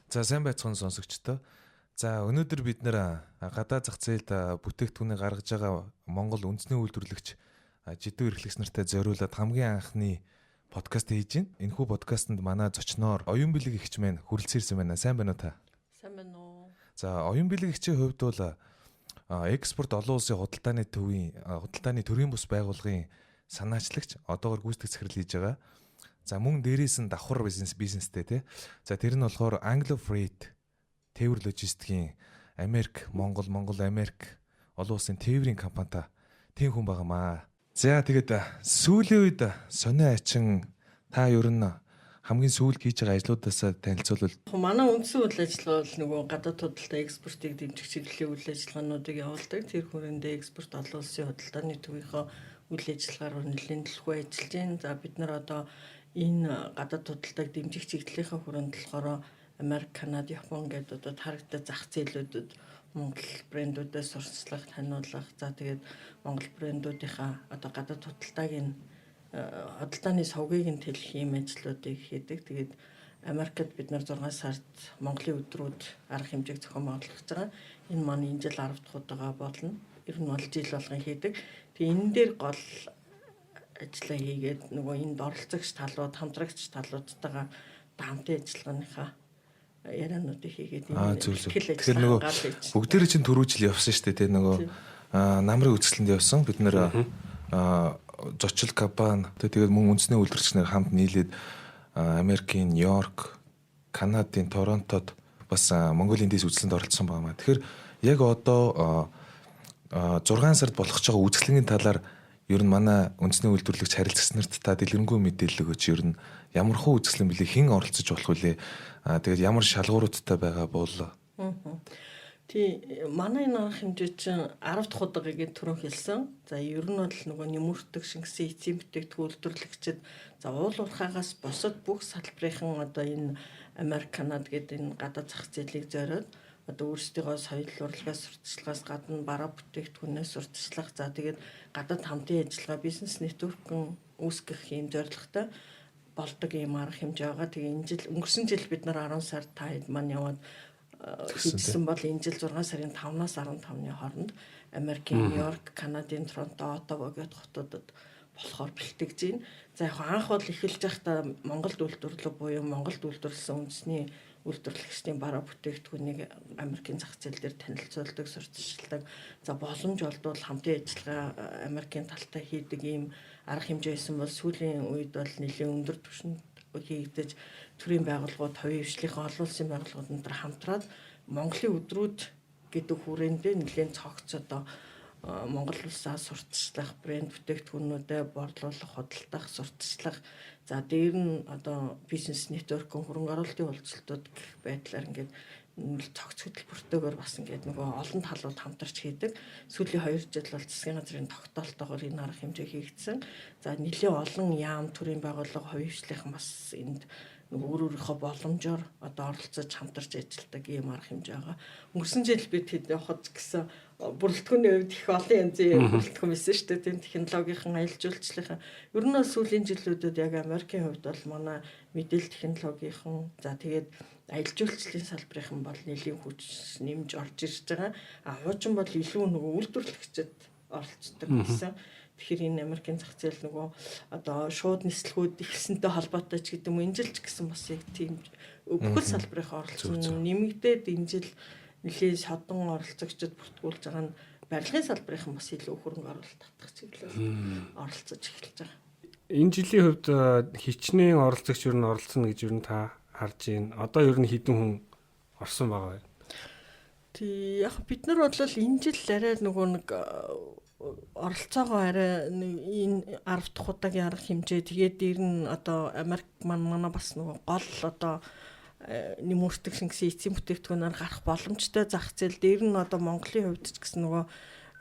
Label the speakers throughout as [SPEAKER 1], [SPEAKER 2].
[SPEAKER 1] За, сайн байцгаана, сонсогчдоо. За, өнөөдөр бид нэр гадаад зах зээлд бүтээгдэхүүнийг гаргаж байгаа Монгол үндэсний үйлдвэрлэгч, жидүү эрхлэгч нартай зориулаад хамгийн анхны подкаст хийж байна. Энэхүү подкастэнд манай зочноор Оюун Бэлэг эгч маань хүрэлцэн ирсэн байна. Сайн байна уу та?
[SPEAKER 2] Сайн байна уу?
[SPEAKER 1] За, Оюун Бэлэг эгчийн хувьд бол экспорт олон улсын худалдааны төвийн, худалдааны төрийн бус байгууллагын санаачлагч, одоогор гүйцэтгэх захирал хийж байгаа. За, мөн дээрээс нь давхар бизнестэй, тий. За, тэр нь болохоор Anglo Freight тээвэр логистикийн Америк, Монгол, Монгол, Америк олон улсын тээврийн компанитай тийм хүн байгаамаа. За, тэгээд сүүлийн үед Сонио Ачин, та ер нь хамгийн сүүлд хийж байгаа ажлуудаас танилцуулбал.
[SPEAKER 2] Манай үндсэн үйл ажиллагаа бол нөгөө гадаад худалдаа, экспортыг дэмжих чиглэлийн үйл ажиллагаануудыг явуулдаг. Тэр хүрээндээ экспорт олон улсын худалдааны төвийнхөө үйл ажиллагаар нэлээд төлхөө ажиллаж байна. За, бид нар одоо энэ гадаад худалдааг дэмжих чиглэлийнхээ хүрээнд болохоор Америк, Канада, Япон гэдэг одоо тарагтай зах зээлүүдэд Монгол брэндүүдээ сурталчлах, таниулах. За, тэгээд Монгол брэндүүдийнхаа одоо гадаад худалдааг нь, худалдааны сувгийг нь тэлэх ийм ажлуудыг хийдэг. Тэгээд Америкт бид нар 6 сард Монголын өдрүүд арга хэмжээг зохион байгуулах гэж байгаа. Энэ маань энэ жил 10 дахь удаага болно. Ер нь бол жил болгон хийдэг. Тэгээ энэ дээр гол ажиллаа хийгээд нөгөө энд оролцогч талууд, хамтрагч талуудтайгаа хамтын ажиллагааныхаа яриануудыг хийгээд
[SPEAKER 1] энэ Тэгэхээр нөгөө бүгдээрээ чинь түрүү жил явсан шүү дээ, тий, нөгөө намрын үзэсгэлэнд явсан. Бид нэр зочил компани, тэгээд мөн үндэсний үйлдвэрлэгч нар хамт нийлээд Америкийн Нью-Йорк, Канадын Торонтод бас Монголын дэс үзэсгэлэнд оролцсон байна. Тэгэхээр яг одоо 6 сард болох ч байгаа үзэсгэлэнгийн талаар ер нь манай үндэсний үйлдвэрлэгч харилцагч нарт та дэлгэрэнгүй мэдээлэл өгөөч. Ер нь ямар хуу үзэсгэлэн бэлээ, хэн оролцож болох вүлээ? Тэгээд ямар шалгууруудтай байгаа бол?
[SPEAKER 2] Тий, манай энэ арга хэмжээ чинь 10 дахь удаага гээд түрүүн хэлсэн. За, ер нь бол нөгөө нэмүртэг шингэсэн эцсийн бүтээгдэхүүн үйлдвэрлэгчид, за, уул уурхаагаас бусад бүх салбарын одоо энэ Америк, Канада гэдэг энэ гадаад зах зээлийг зориод одоо өөрсдийгөө соёл урлагаас сурталчилгаас гадна бараа бүтээгдэхүүнээс сурталчлах, за, тэгээд гадаад хамтын ажиллагаа, бизнес network үүсгэх ийм зорилготой болдог ийм арга хэмжээ байгаа. Тэгээ энэ жил, өнгөрсөн жил бид нар 10 сард та хэд маань яваад хийжсэн бол энэ жил 6 сарын 5-наас 15-ны хооронд Америкийн Нью-Йорк, Канадын Торонто, Оттава гэдэг хотуудад болохоор бэлтгэж байна. За, яг анх бол эхэлж байхдаа Монголд үйлдвэрлэх буюу Монголд үйлдвэрлэсэн үндэсний үйлдвэрлэгчдийн бараа бүтээгдэхүүнийг Америкийн зах зээл дээр танилцуулдаг, сурталчилдаг. За, боломж олдвол хамтын ажиллагаа Америкийн талтай хийдэг ийм арга хэмжээ байсан бол сүүлийн үед бол нэлээд өндөр түвшинд хийгдэж, төрийн байгууллагууд, хувийн хвшлийнхээ, олон улсын байгууллагууд энэ хамтраад Монголын өдрүүд гэдэг хүрээндээ нэлээд цогц одоо Монгол улсаа сурталчлах, брэнд бүтээгдэхүүнүүдэд борлуулах, худалдах, сурталчлах, за, дээр нь одоо бизнес network, хөрөнгө оруулалтын уулзалтууд гэх байдлаар ингээд цогц хөтөлбөртөөгөр бас ингээд нөгөө олон талууд хамтарч хийдэг. Сүүлийн 2 жил бол засгийн газрын тогтоолтоогоор энэ арга хэмжээ хийгдсэн. За, нэлээд олон яам, төрийн байгууллага, хувийн хвшлийнхэн бас энд нөгөө өөр өөрийнхөө боломжоор одоо оролцож хамтарч ажилладаг ийм арга хэмжээ байгаа. Өнгөрсөн жил бид хэд явхад гэсэн бүрэлдэхүүний хувьд их олон янзын бүрэлдэхүүн байсан шүү дээ. Тийм, технологийн, аялал жуулчлалын. Ер нь бол сүүлийн жилүүдэд яг Америкийн хувьд бол манай мэдээлэл технологийнхан, за, тэгээд аялал жуулчлалын салбарын бол нэлийн хүч нэмж орж ирж байгаа. А хуучин бол илүү нөгөө үйлдвэрлэгчид оролцдог гэсэн. Тэгэхээр энэ Америкийн зах зээл нөгөө одоо шууд нислэгүүд эхэлсэнтэй холбоотой ч гэдэг юм, энэ жил ч гэсэн бас яг тийм бүхэл салбарын оролцсон нэмэгдээд, энэ жил нэлээд содон оролцогчдод бүртгүүлж байгаа нь барилгын салбарын бас илүү хөрөнгө оруулалт татах чиглэл оролцож эхэлж байгаа.
[SPEAKER 3] Энэ жилийн хувьд хичнээн оролцогч ер нь оролцоно гэж ер нь та харж байна? Одоо ер нь хэдэн хүн орсон байгаа вэ?
[SPEAKER 2] Тий, яг бид нар бол энэ жил арай нөгөө нэг оролцоогоо арай энэ 10 дахь удаагийн арга хэмжээ, тэгээд дээр нь одоо Америк маань манай бас нөгөө гол одоо нэмүртэг шингэсэн эцсийн бүтээгдэхүүнээр гарах боломжтой зах зээл, дээр нь одоо Монголын хувьд ч гэсэн нөгөө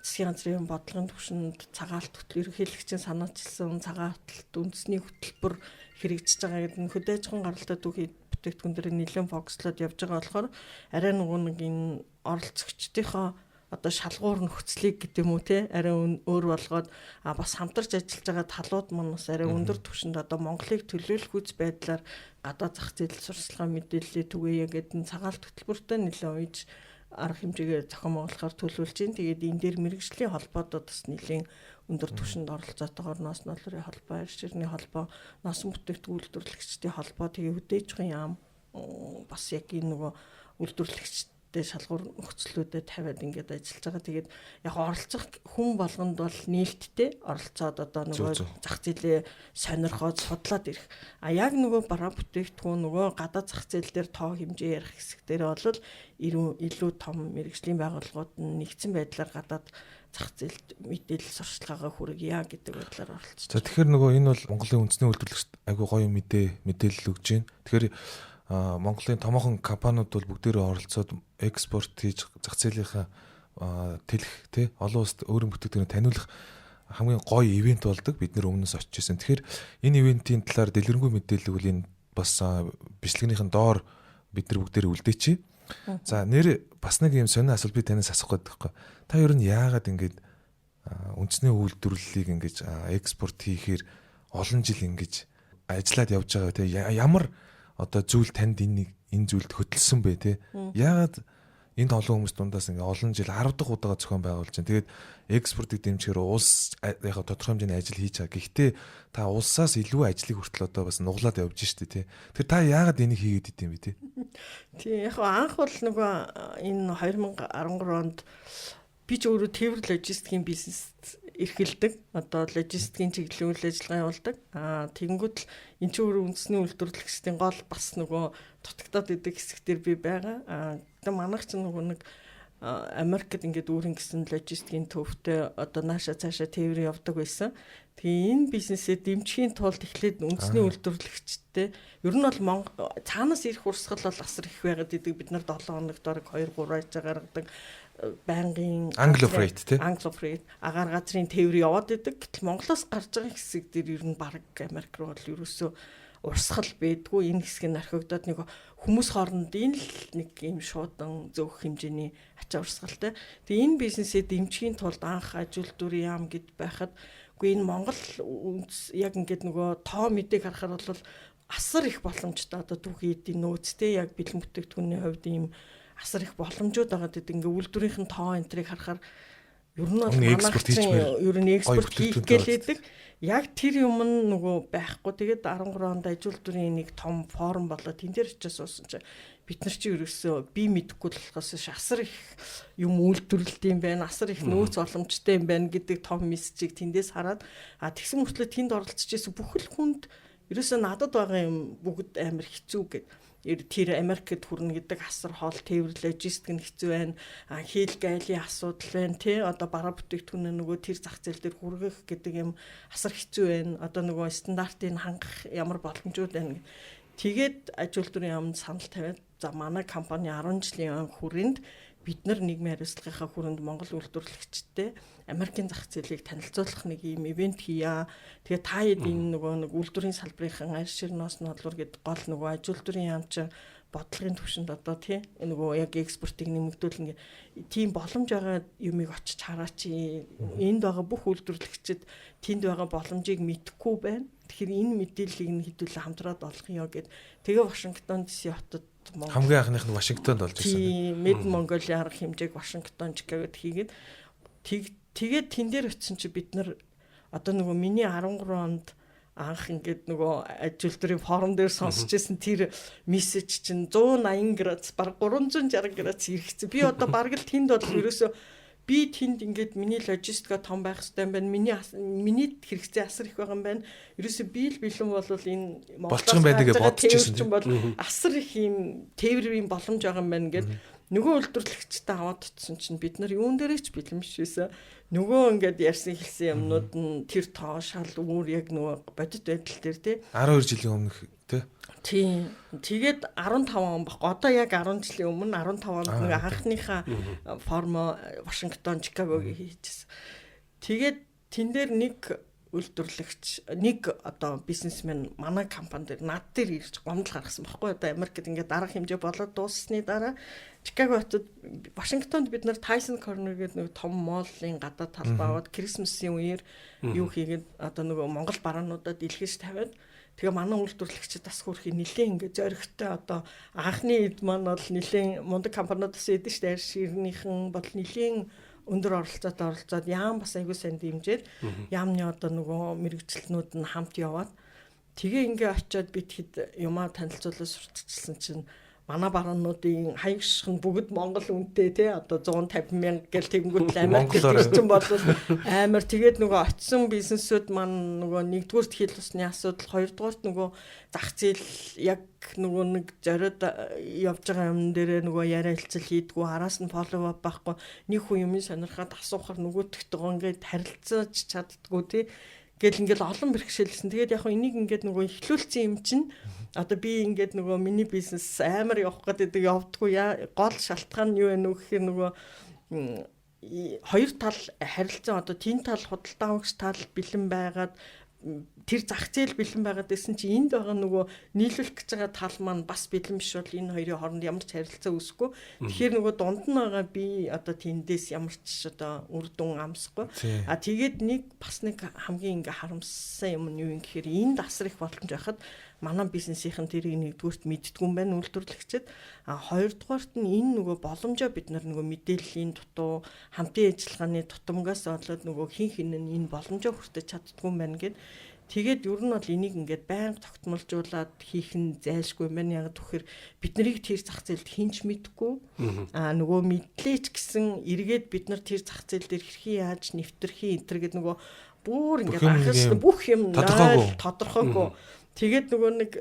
[SPEAKER 2] засгийн газрын бодлогын түвшинд цагаалт хөтөл, ерөнхийлөгчийн санаачилсан цагаалт үндэсний хөтөлбөр хэрэгжиж байгаа гэдэг нь хөдөө аж ахуйн гаралтай түүхий бүтээгдэхүүн дээр нэлээд фокуслоод явж байгаа болохоор арай нөгөө нэг энэ оролцогчдынхоо одоо шалгуур нөхцөлийг гэдэг юм уу те арай өөр болгоод бас хамтарч ажиллаж байгаа талууд маань бас арай өндөр түвшинд одоо Монголыг төлөөлөх үз байдлаар гадаад зах зээл сурталчилгаа мэдээллийг түгээе гэдэг нь цагаалт хөтөлбөртөө нэлээд уяж арга хэмжээгээр зохион байгуулахаар төлөвлөж байна. Тэгээд энэ дээр мэргэжлийн холбоодод бас нэлээд өндөр түвшинд оролцоотойгоор ноос ноолрын холбоо, арширны холбоо, носон бүтээгдэхүүн үйлдвэрлэгчдийн холбоо, тэгээ хөдөөжхөн яам бас яг энэ нөгөө үйлдвэрлэгчтэй шалгуур нөхцлүүдэд тавиад ингээд ажиллаж байгаа. Тэгээд яг оролцох хүн болгонд бол нээлттэй оролцоод одоо нөгөө зах зээлээ сонирхоод судлаад ирэх. А яг нөгөө бараа бүтээгдэхүүн нөгөө гадаад зах зээл дээр тоо хэмжээ ярих хэсэг дээр бол илүү том мэргэжлийн байгууллагууд нь нэгдсэн байдлаар гадаад зах зээлд мэдээлэл сурталчилгаагаа хүргье гэдэг байдлаар оролцож.
[SPEAKER 1] За тэгэхээр нөгөө энэ бол Монголын үндэсний үйлдвэрлэгчид айгүй гоё мэдээлэл өгч байна. Тэгэхээр Монголын томоохон компаниуд бол бүгдээрээ оролцоод экспорт хийж зах зээлийнхаа тэлэх тий олон улсад өөрийн бүтээгдэхүүнийг таниулах хамгийн гоё ивент болдог. Бид нэр өмнөөс очиж ирсэн. Тэгэхээр энэ ивентийн талаар дэлгэрэнгүй мэдээлэл үл энэ бас бичлэгнийхэн доор бид нар бүгдээрээ үлдээчихье. За нэр бас нэг юм сонин асуулт би танаас асуух гэдэг байхгүй. Та ер нь яагаад ингэж үндэсний үйлдвэрлэлийг ингэж экспорт хийхээр олон жил ингэж ажиллаад явж байгаа те ямар одоо зүйл танд энэ зүйлд хөтөлсөн бэ те яагаад энд олон хүмүүс дундаас ингээ олон жил 10 дахь удаага зохион байгуулж байна. Тэгээд экспортыг дэмжихээр улс яг тодорхой хэмжээний ажил хийж байгаа. Гэхдээ та улсаас илүү ажлыг хүртэл одоо бас нуглаад явж штэ тий. Тэгэхээр та яагаад энийг хийгээд идэм бэ тий?
[SPEAKER 2] Тий яг анх бол нөгөө энэ 2013 онд би ч өөрөө тээвэр логистикийн бизнес эрхэлдэг. Одоо логистикийн чиглэлийн үйл ажиллагаа явуулдаг. Аа тэгэнгүүт л эн чинь өөрөө үндэсний үйлдвэрлэгчдийн гол бас нөгөө дутагдаад идэг хэсэг дээр би байгаа. Аа тэгээ манайх чинь нөгөө нэг Америкт ингээд өөрийн гэсэн логистикийн төвтэй одоо нааша цаашаа тээвэр явдаг байсан. Тэгээ энэ бизнесээ дэмжихийн тулд эхлээд үндэсний үйлдвэрлэгчтэй ер нь бол Монгол цаанаас ирэх урсгал бол асар их байгаад идэг. Бид нар 7 хоногт бараг 2 3 ажаа гаргадаг байнгын
[SPEAKER 1] Anglo Freight тий
[SPEAKER 2] Anglo Freight агаар газрын тээвэр яваад идэг. Гэтэл Монголоос гарч байгаа хэсэг дээр ер нь бараг Америк руу бол ерөөсөө урсгал байдгүй. Энэ хэсэг нь орхигдоод нэг хүмүүс хооронд энэ л нэг юм шуудан зөөх хэмжээний ачаа урсгалтай. Тэгээ энэ бизнесээ дэмжихийн тулд анх аж үйлдвэрийн яам гэд байхад үгүй энэ Монгол яг ингээд нөгөө тоо мэдээг харахаар бол асар их боломжтой одоо түүхий эдийн нөөцтэй яг бэлэн бүтээгдэхүүний хувьд ийм асар их боломжууд байгаа гэдэг ингээ үйлдвэрийнх нь тоо энтрийг харахаар ер нь бол
[SPEAKER 1] экспорт хийчмээр
[SPEAKER 2] ер нь экспорт хийх гэлээдэг. Яг тэр юм нь нөгөө байхгүй. Тэгээд 13 онд аж үйлдвэрийн нэг том форум болоо тэн дээр очиж суусан чинь бид нар чи ерөөсөө би мэдэхгүй л болохоос асар их юм үйлдвэрлэлт юм байна, асар их нөөц боломжтой юм байна гэдэг том мессежийг тэндээс хараад а тэгсэн мөртлөө тэнд оролцож исэн бүхэл хүнд ерөөсөө надад байгаа юм бүгд амар хэцүү гэд тэр Америкт хүрнэ гэдэг асар хоол тээвэр логистик нь хэцүү байна. Хийл гайлын асуудал байна тий. Одоо бараа бүтээгдэхүүнээ нөгөө тэр зах зээл дээр хүргэх гэдэг юм асар хэцүү байна. Одоо нөгөө стандартыг хангах ямар боломжууд байна. Тэгээд аж үйлдвэрийн яамд санал тавиад за манай компани 10 жилийн хүрээнд бид нар нийгмийн хариуцлагынхаа хүрээнд Монгол үйлдвэрлэгчтэй Америкийн зах зээлийг танилцуулах нэг ийм ивент хийя. Тэгээ та хэд энэ нөгөө нэг үйлдвэрийн салбарынхан аршир ноос нодлуур гэд гол нөгөө аж үйлдвэрийн яам чинь бодлогын түвшинд одоо тий нөгөө яг экспортыг нэмэгдүүлнэ тийм боломж байгаа юмыг очиж хараач. Энд байгаа бүх үйлдвэрлэгчид тэнд байгаа боломжийг мэдэхгүй байна. Тэгэхээр энэ мэдээллийг нь хэдүүлээ хамтраад олох юм гэд тэгээ Вашингтон DC хотод
[SPEAKER 1] хамгийн анхных нь Вашингтонд болж ирсэн.
[SPEAKER 2] Тийм, Мэд Монголын арга хэмжээг Вашингтон, Чикагод хийгээд тэгээд тэн дээр очисон чи бид нар одоо нөгөө миний 13 онд анх ингээд нөгөө аж үйлдвэрийн форум дээр сонсч ирсэн тэр мессеж чинь 180 градус баг 360 градус эргэцсэн. Би одоо бараг л тэнд бол ерөөсөө би тэнд ингээд миний логистика том байх хэрэгтэй юм байна. Миний хэрэгцээ асар их байгаа юм байна. Ерөөсөө би л бэлэн бол энэ
[SPEAKER 1] Монголоос байна гэж бодож
[SPEAKER 2] ирсэн бол асар их юм тээврийн боломж байгаа юм байна гэд нөгөө үйлдвэрлэгчтэй аваад очсон чинь бид нар юун дээрээ ч бэлэн биш байсан. Нөгөө ингээд ярьсан хэлсэн юмнууд нь тэр тоо шал өөр яг нөгөө бодит байдал дээр тий
[SPEAKER 1] 12 жилийн өмнөх тий.
[SPEAKER 2] Тийм. Тэгээд 15 он баггүй. Одоо яг 10 жилийн өмнө 15 онд нэг анхныхаа формо Вашингтон, Чикагогийн хийжсэн. Тэгээд тэн дээр нэг үйлдвэрлэгч, нэг одоо бизнесмен манай компани дээр над дээр ирж гомдол гаргасан байхгүй. Одоо Америкт ингээд дарах хэмжээ болоод дууссаны дараа Чикаго хотод, Вашингтонд бид нар Tyson Corner гэдэг нэг том mall-ын гадаад талбай аваад Christmas-ийн үеэр юу хийгээд одоо нөгөө Монгол бараануудад илгээж тавиад, тэгээ манай үйлдвэрлэгчид бас хөөрхий нилээн ингээ зоригтой, одоо анхны эд маань бол нилээн мундаг компаниудаас эдэн шүү дээ, ширнийхэн бол нилээн өндөр оролцоотой оролцоод, яам бас аягүй сайн дэмжиж, яамны одоо нөгөө мэргэжилтнүүд нь хамт яваад, тэгээ ингээ очиод бид хэд юмаа танилцуулаад сурталчилсан чинь манай бараануудын хаяг ших нь бүгд Монгол үнэтэй те, одоо 150 мянга гэл, тэгэнгүүт л Америк чинь бол амар. Тэгээд нөгөө очисон бизнесүүд маань нөгөө нэгдүгüрт хил усны асуудал, хоёрдугаарт нөгөө зах зээл яг нөгөө нэг зориод явж байгаа юм дээрээ нөгөө яриа хэлцэл хийдгүү, араас нь follow up байхгүй, нэг хүн юмын сонирхоод асуухаар нөгөөдөгтэйгөө ингээд харилцаж чаддггүй тий гэл ингээл олон бэрхшээлсэн. Тэгээд яг хөө энийг ингээд нөгөө эхлүүлсэн юм чинь одоо би ингээд нөгөө миний бизнес амар явах гэдэг явдггүй, яа, гол шалтгаан нь юу вэ гэхээр нөгөө хоёр тал харилцан, одоо тэн тал худалдаа авагч тал бэлэн байгаад, тэр зах зээл бэлэн байгаад байсан чи энд байгаа нөгөө нийлүүлэх гэж байгаа тал маань бас бэлэн биш бол энэ хоёрын хооронд ямар ч харилцаа үүсэхгүй. Тэгэхээр нөгөө дунд нь байгаа би одоо тэндээс ямар ч одоо үр дүн амсахгүй. А тэгээд нэг бас нэг хамгийн ингээ харамссан юм нь юу юм гэхээр энд асар их боломж байхад манай бизнесийнхэн тэрийг нэгдүгüрт мэддгүй юм байна үйлдвэрлэгчид. А хоёрдугаарт нь энэ нөгөө боломжоо бид нар нөгөө мэдээллийн дутуу, хамтын ажиллагааны тутамгаас болоод нөгөө хин хин нь энэ боломжоо хүртэж чаддгүй юм байна гэд. Тэгээд ер нь бол энийг ингээд байнга тогтмолжуулаад хийх нь зайлшгүй юм байна. Яг тэгэхээр бид нарыг тэр зах зээлд хинч мэдэхгүй. Аа нөгөө мэдлээч гэсэн эргээд бид нар тэр зах зээл дээр хэрхэн яаж нэвтрэх юм энэ гэдэг нөгөө бүр ингээд анхаарсан бүх юм тодорхойгүй. Тэгээд нөгөө нэг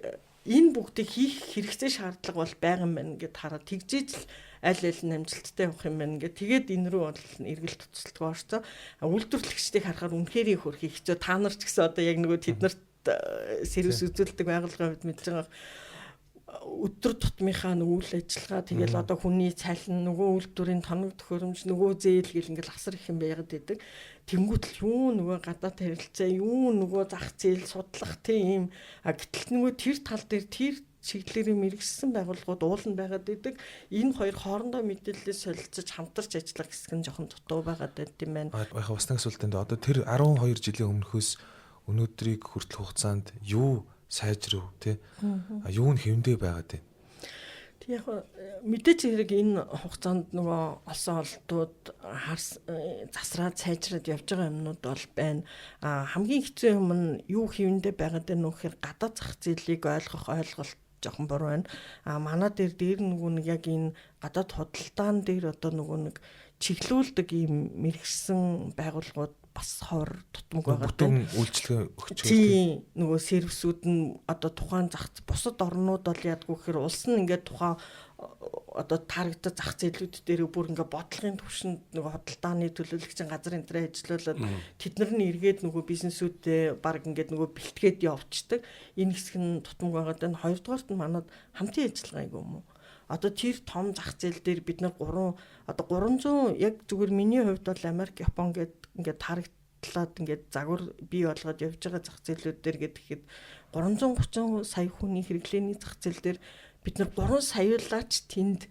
[SPEAKER 2] энэ бүгдийг хийх хэрэгцээ шаардлага бол байгаа юм байна гэд хараад тэгжээж л аль аль нь амжилттай явах юм байна гэ. Тэгээд энэ рүү бол эргэлт туцалтгүй орцоо. Үйлдвэрлэгчдийг харахаар үнэхээр их хөрхий хэцүү. Та нар ч гэсэн одоо яг нөгөө тэднэрт сервис үзүүлдэг байгууллагын хувьд мэдж байгаа, өдөр тутмынхаа нэг үйл ажиллагаа, тэгэл одоо хүний цалин, нөгөө үйлдвэрийн тоног төхөөрөмж, нөгөө зээл гэл ингээл асар их юм байгаад байдаг. Тэнгүүт л юу нөгөө гадаад харилцаа, юу нөгөө зах зээл судлах тийм, а гэтэл нөгөө тэр тал дээр тэр чиглэлээр мэргэшсэн байгууллагууд ууланд байгаад байдаг. Энэ хоёр хоорондоо мэдээлэлээ солилцож хамтарч ажиллах хэсэг нь жоохон дутуу байгаад байт юм байна.
[SPEAKER 1] Яг бас нэг асуулт энэ одоо тэр 12 жилийн өмнөхөөс өнөөдрийг хүртэл хугацаанд юу сайжрав те, а юу нь хэвэндээ байгаад байна?
[SPEAKER 2] Тэг яг мэдээч хэрэг энэ хугацаанд нөгөө олсон олдууд харс засраад сайжраад явж байгаа юмнууд бол байна. А хамгийн хэцүү юм нь юу хэвэндээ байгаад байна вэ гэхээр гадаад зах зээлийг ойлгох ойлголт жоохон буруу байна. А манай дээр дээр нөгөө нэг яг энэ гадаад худалдаан дээр одоо нөгөө нэг чиглүүлдэг ийм мэргэшсэн байгууллагууд бас ховор тутамг
[SPEAKER 1] байгаа. Бүтэн үйлчилгээ
[SPEAKER 2] өгч. Тийм, нөгөө сервисүүд нь одоо тухайн зах, бусад орнууд бол яадгүй гэхээр улс нь ингээд тухайн одоо таарагдах зах зээлүүд дээр бүр ингээд бодлогын түвшинд нөгөө худалдааны төлөөлөгчийн газар энэ тэрэ ажиллуулад тэд нар нь эргээд нөгөө бизнесүүдээ баг ингээд нөгөө бэлтгээд явцдаг. Энэ хэсэг нь тутамг байгаа даа. Хоёрдугаарт нь манад хамтын ажиллагаа айгүй юм уу? Одоо тэр том зах зээл дээр бид нар 3 одоо 300, яг зүгээр миний хувьд бол Америк, Япон гээд ингээд тарагдлаад ингээд загвар бий болгоод явж байгаа зах зээлүүд дээр гэхэд 330 сая хүний хэрэглээний зах зээл дээр бид нар 3 саяулаач тэнд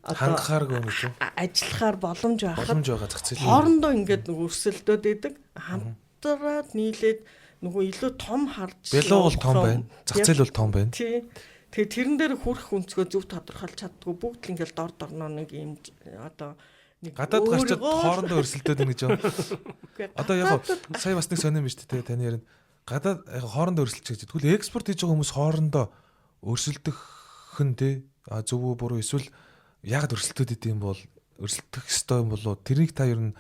[SPEAKER 1] одоо хангахааргүй юм
[SPEAKER 2] үү? Ажиллахаар боломж байхад
[SPEAKER 1] боломж байгаа зах зээл
[SPEAKER 2] хоорондоо ингээд нэг өрсөлдөөд идэг, хамтраад нийлээд нөгөө илүү том харж
[SPEAKER 1] Бялуу бол том байна. Зах зээл бол том байна.
[SPEAKER 2] Тий. Тэгээ тэрэн дээр хүрэх өнцгөө зөв тодорхойлж чаддгүй, бүгд л ингээл дор дорноо нэг юм одоо
[SPEAKER 1] нэг гадаад гарчаад хоорондоо өрсөлдөөд байна гэж юм. Одоо яг сая бас нэг сонирм биш үү те, таны ярианд гадаад яг хоорондоо өрсөлдөж гэж. Тэгвэл экспорт хийж байгаа хүмүүс хоорондоо өрсөлдөх нь те зөв үү буруу, эсвэл яагаад өрсөлдөд идэм бол, өрсөлдөх ёстой юм болоо, тэрийг та ер нь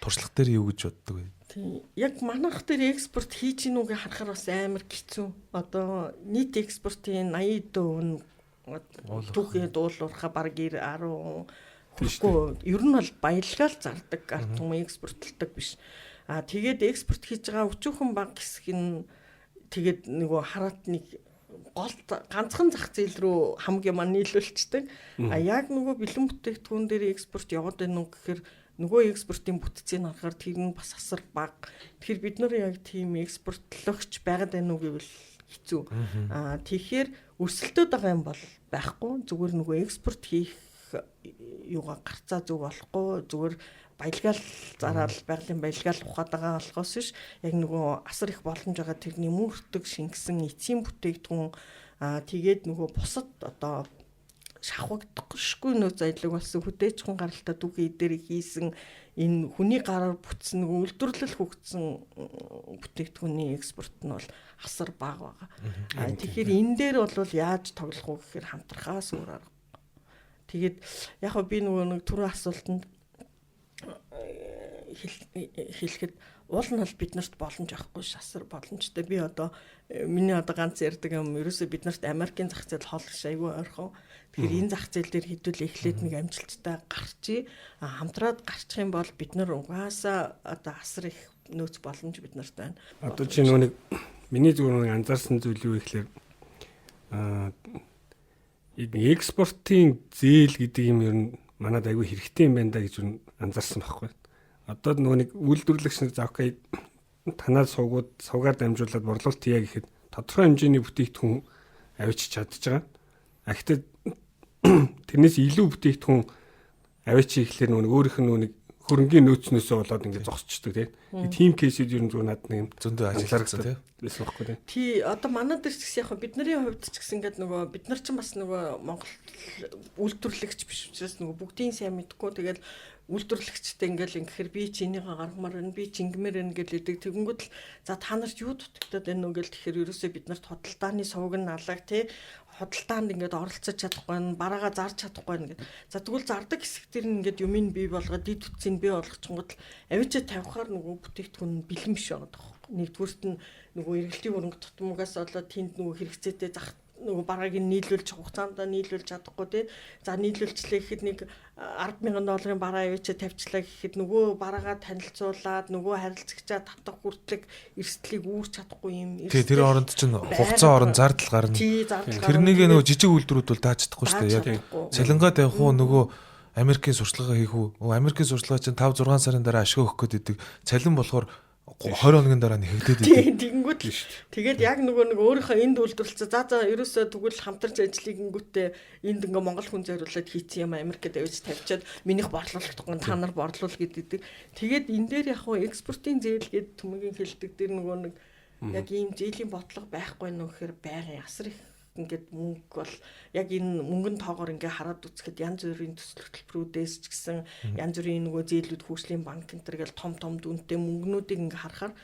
[SPEAKER 1] туршлага дээр юу гэж боддог вэ?
[SPEAKER 2] Тийм. Яг манайх дээр экспорт хийж гин үгээ харахаар бас амар хэцүү. Одоо нийт экспортын 80% нь түүхий дуулуурхаа баг 90 10 хүрэхгүй. Ер нь бол баялгаал зардаг ард түмэн, экспортлдог биш. А тэгээд экспорт хийж байгаа өчүүхэн баг хэсэг нь тэгээд нөгөө хараат нэг гол ганцхан зах зээл рүү хамгийн маань нийлүүлчихдэг. А яг нөгөө бэлэн бүтээгдэхүүн дээр экспорт яваад байна уу гэхээр Нөгөө экспортын бүтцийг харахаар тэр нь бас асар бага. Тэгэхээр бид нар яг тийм экспортлогч байгаад байна уу гэвэл хэцүү. Тэгэхээр өрсөлдөд байгаа юм бол байхгүй. Зүгээр нөгөө экспорт хийх юугаа гарцаа зүг болохгүй, зүгээр баялгаал зараал байгалийн баялгаал ухаад байгаа болохоос биш, яг нөгөө асар их боломж байгаа тэрний мөртөг шингэсэн эцсийн бүтээгдэхүүн, тэгээд нөгөө бусад одоо шавхагдахгүй нөөц аялаг болсон хөдөөчхөн гаралтай түүхий дээр хийсэн энэ хүний гараар бүтсэн нөгөө үйлдвэрлэл хөгжсөн бүтээгдэхүүний экспорт нь бол асар бага байгаа. Тэгэхээр энэ дээр бол яаж тоглох уу гэхээр хамтрахаас өөр арга. Тэгээд яг хөө би нөгөө нэг түрүү асуултанд хэлэхэд уул нь бол бид нарт боломж авахгүй шасар боломжтой. Би одоо миний одоо ганц ярьдаг юм ерөөсөө бид нарт Америкийн зах зээл хол биш, айгүй ойрхон. Тэгэхээр энэ зах зээл дээр хэдүүл эхлээд нэг амжилттай гарчий. Хамтраад гарчих юм бол бид нар угаасаа одоо асар их нөөц боломж бид нарт байна.
[SPEAKER 3] Одоо чи нөгөө нэг миний зүгээр нэг анзаарсан зүйл юу гэхээр экспортын зээл гэдэг юм ер нь манад айгүй хэрэгтэй юм байна да гэж анзаарсан байхгүй. Одоо нөгөө нэг үйлдвэрлэгч нар за окей танаа сувгууд сувгаар дамжуулаад борлуулалт хийе гэхэд тодорхой хэмжээний бүтээгдэхүүн авчиж чадж байгаа. А гэхдээ тэрнээс илүү бүтээгдэхүүн авчиж ихэхлээр нөгөө өөрийнх нь нөгөө нэг хөрөнгийн нөөцнөөсөө болоод ингээд зогсчдөг тийм. Тийм кейсүүд ер нь зүгээр надад нэг юм
[SPEAKER 1] зөндөө ажиллагдсан тийм.
[SPEAKER 3] Байсан байхгүй тийм.
[SPEAKER 2] Тий, одоо манай дээр ч гэсэн яг бидний хувьд ч гэсэн ингээд нөгөө бид нар ч бас нөгөө Монгол үйлдвэрлэгч биш учраас нөгөө бүгдийн сайн мэдгүй, тэгэл үйлдвэрлэгчтэй ингээл ингэхээр би чи энийгээ гаргамаар байна, би чи ингэмээр байна гэж хэлдэг. Тэгэнгүүт л за та нарт юу дутагдаад байна уу гэл, тэгэхээр ерөөсөө бид нарт худалдааны сувг нь алаг тий, худалдаанд ингээд оролцож чадахгүй байна, бараагаа зарж чадахгүй байна гэд. За тэгвэл зардаг хэсэг дээр нь ингээд юмыг бий болгоод дид бүтцийг бий болгочингууд л авчиж тавихаар нөгөө бүтээгдэхүүн бэлэн биш байгаа байхгүй. Нэгдүгüрт нь нөгөө эргэлтийн хөрөнгө тутмугаас болоод тэнд нөгөө хэрэгцээтэй зах нөгөө барааг нь нийлүүлж хугацаанд нийлүүлж чадахгүй тий. За нийлүүлчлээ гэхэд нэг 10,000 долларын бараа авчиж тавьчлаа гэхэд нөгөө бараагаа танилцуулаад нөгөө харилцагчаа татах хүртлэг эрсдлийг үүрч чадахгүй юм.
[SPEAKER 1] Тий, тэр оронд чинь хугацаа орон зардал гарна. Тэрнийг нөгөө жижиг үйлдвэрүүд бол дааж чадахгүй шүү дээ. Яг цалингаа тавих уу, нөгөө Америкийн сурчлагаа хийх үү? Америкийн сурчлага чинь 5 6 сарын дараа ашиг өгөх гээд идэг. Цалин болохоор 20 хоногийн дараа нэхэгдээд
[SPEAKER 2] идэв. Тэгэнгүүт л тэгээд яг нөгөө нэг өөрийнхөө энд үйлдвэрлэлцээ за за ерөөсөө тэгвэл хамтарч ажиллая гингүүтээ энд ингээ Монгол хүн зориулаад хийцэн юм Америкт авч тавьчаад минийх борлуулагдахгүй та нар борлуул гэдэг. Тэгээд энэ дээр яг хуу экспортын зээл гээд түмэгийн хэлдэг дээр нөгөө нэг яг ийм зээлийн бодлого байхгүй нөө гэхээр байгалийн асар их ингээд мөнгө бол яг энэ мөнгөн тоогоор ингээ хараад үзэхэд янз бүрийн төсөл хөтөлбөрүүдээс ч гэсэн янз бүрийн нөгөө зээлүүд хөгжлийн банк энэ төр гэл том том дүнтэй мөнгнүүдийг ингээ харахаар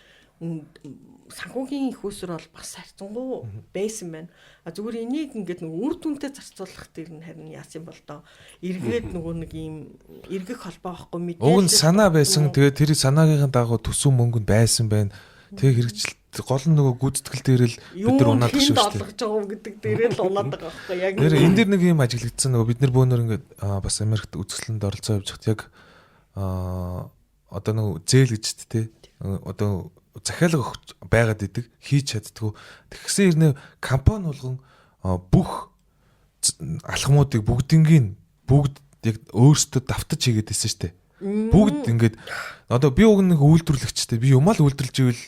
[SPEAKER 2] санхүүгийн их усэр бол бас харьцангуй байсан байна. А зүгээр энийг ингээд нөгөө үр дүнтэй зарцуулах тэр нь харин яасан бол доо. Эргээд нөгөө нэг ийм эргэх холбоо байхгүй
[SPEAKER 1] мэдээлэл. Уг нь санаа байсан. Тэгээд тэр санаагийнхын дагуу төсөв мөнгө нь байсан байна. Тэгээ хэрэгжилт гол нь нөгөө гүйцэтгэл дээр л бид нар унаад
[SPEAKER 2] шүү дээ. Олгож байгаа гэдэг дээрээ л унаад байгаа байхгүй яг.
[SPEAKER 1] Нэр энэ дэр нэг юм ажиглагдсан, нөгөө бид нар бөөнөр ингээд бас Америкт үзэсгэлэнд оролцоо явж хат яг одоо нөгөө зээл гэж тэ одоо захиалга өгч байгаад идэг, хийж чаддгүй. Тэгсэн хэрнээ компани болгон бүх алхмуудыг бүгднгийн бүгд яг өөрсдөө давтаж хийгээд байсан шүү дээ. Бүгд ингээд одоо би уг нэг үйлдвэрлэгчтэй, би юмаа л үйлдвэрлэж ивэл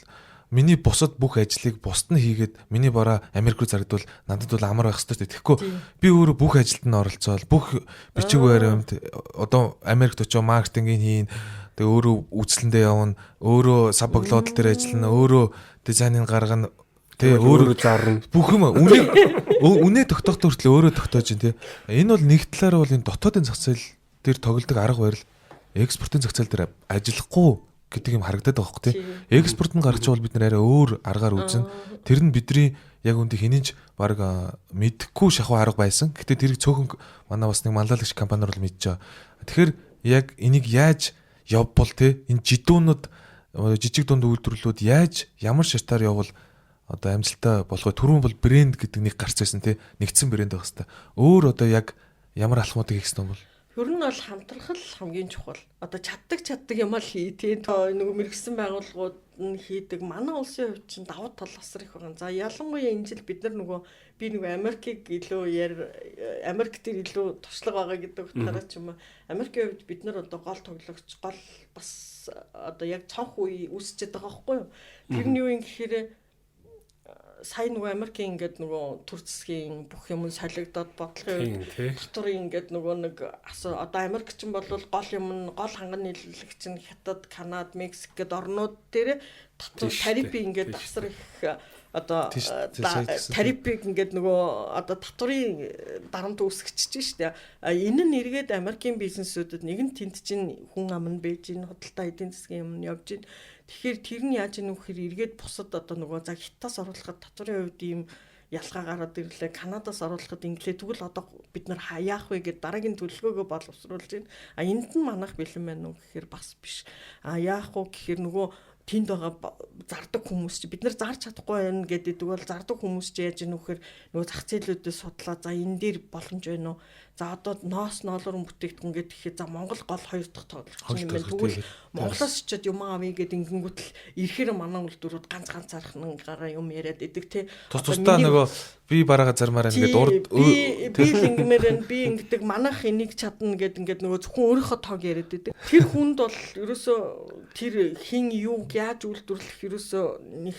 [SPEAKER 1] миний бусад бүх ажлыг бусд нь хийгээд миний бараа Америк руу зардвал надад бол амар байх хэрэгтэй шүү дээ. Тэгэхгүй би өөрөө бүх ажилд нь оролцоол, бүх бичиг баримт одоо Америкт очоо маркетингийг хийн, тэгээ өөрөө үйлчлэндээ явна, өөрөө саб баглодл дээр ажиллана, өөрөө дизайныг гаргана, тэгээ өөрөө
[SPEAKER 3] зарна.
[SPEAKER 1] Бүх юм үнэ тогтоохтой хүртэл өөрөө тогтоож байна тий. Энэ бол нэг талаараа бол энэ дотоодын зах зээл дээр тоглодог арга барил экспортын зах зээл дээр ажиллахгүй гэдэг юм харагдаад байгаа хөөх тий. Экспорт нь гарч бол бид нар арай өөр аргаар үзнэ. Тэр нь бидний яг үндэ хинэж баг мэдэхгүй шахуу арга байсан. Гэтэ тэрийг цөөхөн манай бас нэг манлайлагч компаниар бол мэдж байгаа. Тэгэхээр яг энийг яаж явбал тий энэ жидүүнүүд жижиг дунд үйлдвэрлэлүүд яаж ямар шартаар явбал одоо амжилттай болох вэ? Түрүүн бол брэнд гэдэг нэг гарч байсан тий. Нэгдсэн брэнд байх хэвээр. Өөр одоо яг ямар алхмуудыг хийх ёстой юм бол?
[SPEAKER 2] Ер нь бол хамтрах л хамгийн чухал. Одоо чаддаг юм ал хий тий. Нөгөө мэргэсэн байгууллагууд нь хийдэг. Манай улсын хувьд чинь давуу тал асар их байгаа. За ялангуяа энэ жил бид нар нөгөө би нөгөө Америкийг илүү Америк дээр илүү туршлага байгаа гэдэг утгаараа ч юм уу. Америкийн хувьд бид нар одоо гол тоглогч, гол бас одоо яг цонх үе үүсчихэд байгаа байхгүй юу? Тэр нь юу юм гэхээр сая нөгөө Америкийн ингээд нөгөө төр засгийн бүх юм солигдоод бодлогын үед татварын ингээд нөгөө нэг одоо Америк ч бол гол юм нь гол ханган нийлүүлэгч нь Хятад, Канада, Мексик гээд орнууд дээр татвар тарифыг ингээд асар их одоо тарифыг ингээд нөгөө одоо татварын дарамт үүсгэчихэж штэ. Энэ нь эргээд Америкийн бизнесүүдэд нэг нь тэнд чинь хүн ам нь байж ин худалдаа эдийн засгийн юм нь явж ин. Тэгэхээр тэр нь яаж ийн вэхээр эргээд бусад одоо нөгөө за Хятадаас оруулахад татварын хувьд ийм ялгаа гараад ирлээ. Канадаас оруулахад инглээ. Тэгвэл одоо бид нар яах вэ гэд дараагийн төлөвлөгөөгөө боловсруулж байна. А энд нь манайх бэлэн байна уу гэхээр бас биш. А яах вэ гэхээр нөгөө тэнд байгаа зардаг хүмүүс чи бид нар зарж чадахгүй байна гэдэг бол зардаг хүмүүс чи яаж ийм вэхээр нөгөө зах зээлүүдээс судлаа. За энэ дээр боломж байна уу? За одоо ноос ноолрон бүтээгдэхүүн гэдэг ихэд за Монгол гол хоёр дахь тоглогч юм байна. Тэгвэл Монголоос очиод юм авъя гэд ингэнгүүтэл ирэхээр манай үйлдвэрүүд ганц ганцаархан гараа юм яриад идэг те.
[SPEAKER 1] Тус тусдаа нөгөө би бараага зармаар байна гэд урд
[SPEAKER 2] би л ингэмээр байна. Би ингэдэг манайх энийг чадна гэд ингээд нөгөө зөвхөн өөрийнхөө тоог яриад идэг. Тэр хүнд бол ерөөсөө тэр хин юу яаж үйлдвэрлэх ерөөсөө нэг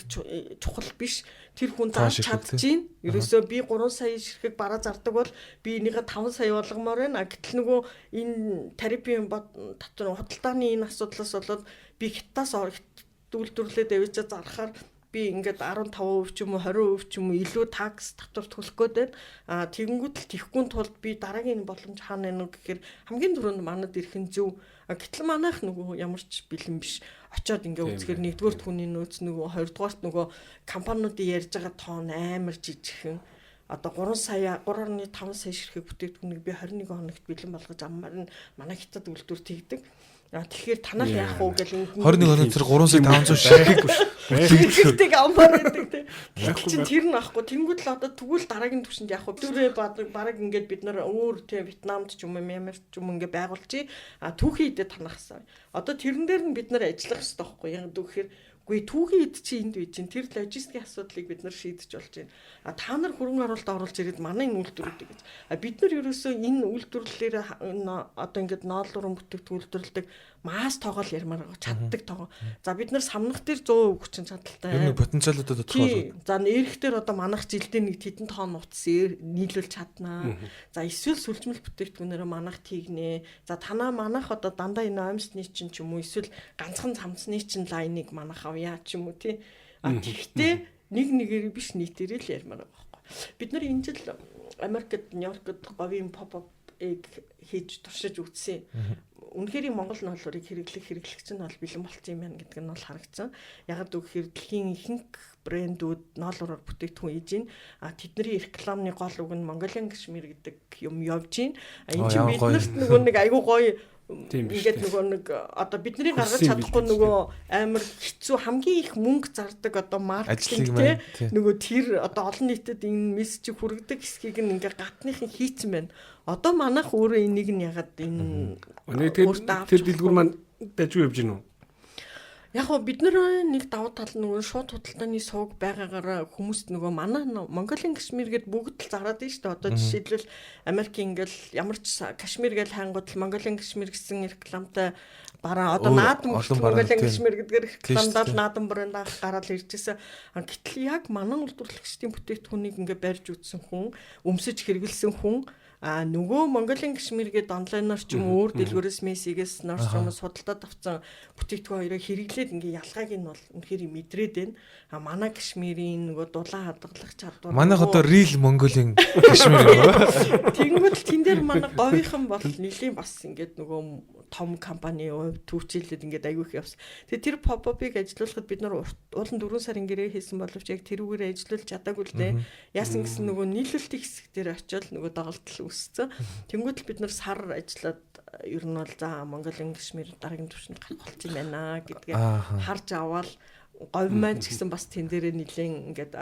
[SPEAKER 2] чухал биш. Тэр хүн зарж чадчихээн. Ерөөсөө би 3 сая ширхэг бараа зардаг бол би энийгээ 5 сая болгомоор байна. Гэтэл нөгөө энэ тарифын татвар худалдааны энэ асуудлаас болоод би Хятадаас үйлдвэрлээд авчиж зархаар би ингээд 15% ч юм уу 20% ч юм уу илүү такс татвар төлөх гээд байна. А тэгэнгүүт л тэхгүй тулд би дараагийн боломж хаана вэ гэхээр хамгийн түрүүнд манад ирэх нь зөв. Гэтэл манайх нөгөө ямар ч бэлэн биш. Очоод ингээ үзэхээр нэгдүгээрт хүний нөөц, нөгөө хоёрдугаарт нөгөө компаниудын ярьж байгаа тоон амар жижигхэн. Одоо 3 сая 3.5 сая ширхэг бүтээгдэхүүнийг би 21 хоногт бэлэн болгож аммаар нь манай Хятад үйлдвэр тэгдэг. Тэгэхээр танаар яах вэ гэл
[SPEAKER 1] 21 хоног тэр 3 сая 500 ширхэг
[SPEAKER 2] бүтээгдэхүүнийг аммаар байдаг тий. Тэгэхээр чин тэр нь ахгүй. Тэнгүүд л одоо тэгвэл дараагийн түвшинд яах вэ? Дөрөө бараг ингээд бид нар өөр тий Вьетнамд ч юм уу Мьянмарт ч юм ингээ байгуулчих. А түүхийн идэд танахсан. Одоо тэрэн дээр нь бид нар ажиллах хэрэгтэй байхгүй яг гэхээр үгүй түүхийн эд чи энд үйж чинь тэр логистикийн асуудлыг бид нар шийдэж болж байна. А та нар хөрөнгө оруулалт оруулж ирээд манай энэ үйлдвэрүүдийг гэж. А бид нар ерөөсөө энэ үйлдвэрлэлээр одоо ингээд ноолуурын бүтээгдэхүүн үйлдвэрлэдэг масс тоогоол ярмаар байгаа чаддаг тоогоо. За бид нар самнах дээр 100% хүчин чадалтай.
[SPEAKER 1] Ер нь потенциалуудаа тодорхойлох.
[SPEAKER 2] За нэрх дээр одоо манайх жилдээ нэг тэдэн тонн утас нийлүүлж чаднаа. За эсвэл сүлжмэл бүтээгдэхүүнээрээ манайх тийгнэ. За танаа манайх одоо дандаа энэ оймсны чинь ч юм уу эсвэл ганцхан самцны чинь лайныг манайх авъя ч юм уу тий. А тэгтээ нэг нэгээр биш нийтээрээ л ярмаар байгаа байхгүй. Бид нар энэ жил Америкт Нью-Йоркд говийн pop up-ыг хийж туршиж үзсэн. Үнэхээр Монгол ноолуурыг хэрэглэх хэрэглэгч нь бол бэлэн болцсон юм байна гэдэг нь бол харагдсан. Ягаад гэвэл дэлхийн ихэнх брэндүүд ноолуураар бүтээгдэхүүн хийж байна. А тэдний рекламны гол үг нь Mongolian Cashmere гэдэг юм явж байна. А энэ чинь биднэрт нөгөө нэг айгүй гоё ингээд нөгөө нэг одоо бидний гаргаж чадахгүй нөгөө амар хэцүү хамгийн их мөнгө зардаг одоо маркетинг те нөгөө тэр одоо олон нийтэд энэ мессежийг хүргэдэг хэсгийг нь ингээ гадныхан хийцэн байна. Одоо манайх өөрөө энийг нь ягаад энэ
[SPEAKER 3] тэр дэлгүүр маань дажгүй явж гинүү.
[SPEAKER 2] Яг гоо бид нар нэг давуу тал нөгөө шууд худалдааны сувг байгаагаараа хүмүүст нөгөө манай Монголын кашмир гэд бүгд л зараад байна шүү дээ. Одоо жишээлбэл Америкийн ингээл ямар ч кашмир гэж хайнгууд л Монголын кашмир гэсэн рекламтай бараа одоо наадам Монголын кашмир гэдгээр рекламдаад наадам брэнд гараад ирж байсан. Гэтэл яг манай үйлдвэрлэгчдийн бүтээгдэхүүнийг ингээ барьж үзсэн хүн, өмсөж хэрэглэсэн хүн А нөгөө Монголын кашмир гээд онлайнаар ч юм уу өөр дэлгүүрээс Мессигээс Nordstrom-оос худалдаад авсан бүтээгдэхүүн хоёроо хэрэглээд ингээ ялгааг нь бол үнэхээр мэдрээд байна. А манай кашмирийн нөгөө дулаан хадгалах чадвар
[SPEAKER 1] манайх одоо real Монголын кашмир юм уу?
[SPEAKER 2] Тэнгүүт тэн дээр манай говийнхан бол нэлийн бас ингээд нөгөө том компани түүчилээд ингээд аягүй их явсан. Тэгээ тэр pop-up-ыг ажилуулахад бид нар уулын 4 сарын гэрээ хийсэн боловч яг тэрүүгээр ажиллуулж чадаагүй л дээ. Яасан гэсэн нөгөө нийлүүлэлтийн хэсэг дээр очиод нөгөө доголдол үүссэн. Тэнгүүт л бид нар сар ажиллаад ер нь бол за Монголын кашмир дараагийн түвшинд гарах болсон юм байна гэдгээ харж аваад говь маань ч гэсэн бас тэн дээрээ нэлийн ингээд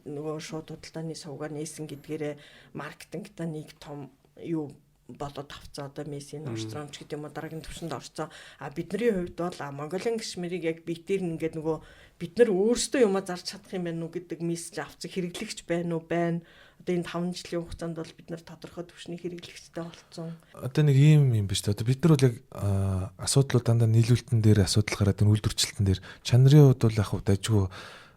[SPEAKER 2] нөгөө шууд худалдааны сувгаар нээсэн гэдгээрээ маркетингта нэг том юу болоод авцсан, одоо Месси, Nordstrom ч гэдэг юм уу, дараагийн түвшинд орцсон. А бидний хувьд бол Монголын гişмэрийг яг битэр нь ингээд нөгөө бид нар өөрсдөө юмаа зарж чадах юм байна уу гэдэг мессеж авцсан хэрэглэгч байна уу, байна. Одоо энэ 5 жилийн хугацаанд бол бид нар тодорхой түвшний хэрэглэгчтэй болцсон.
[SPEAKER 1] Одоо нэг ийм юм биш үү? Одоо бид нар бол яг асуудлууд дандаа нийлүүлэлтэн дээр асуудал гараад, энэ үйлдвэрчлэлтэн дээр чанарын хувьд бол яг хав дажгүй,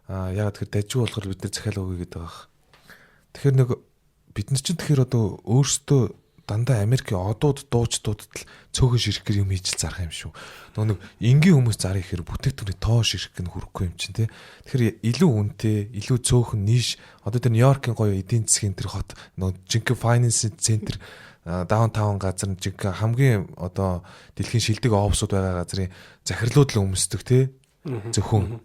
[SPEAKER 1] яагаад тэгэхээр дажгүй болохоор бид нар захиалга өгье гэдэг байгаа. Тэгэхээр нэг бид нар чинь тэгэхээр одоо өөрсдөө дандаа Америкийн одууд, дуучдуудад л цөөхөн ширхгэр юм хийж л зарах юм шүү. Нөгөө нэг энгийн хүмүүс зарах ихээр бүтээгдэхүүний тоо ширхэг нь хүрэхгүй юм чинь тий. Тэгэхээр илүү үнэтэй, илүү цөөхөн niche, одоо тэр Нью-Йоркийн гоё эдийн засгийн тэр хот, нөгөө жинхэнэ finance center, downtown газар нь жинхэнэ хамгийн одоо дэлхийн шилдэг офисууд байгаа газрын захирлууд л өмсдөг тий. Зөвхөн.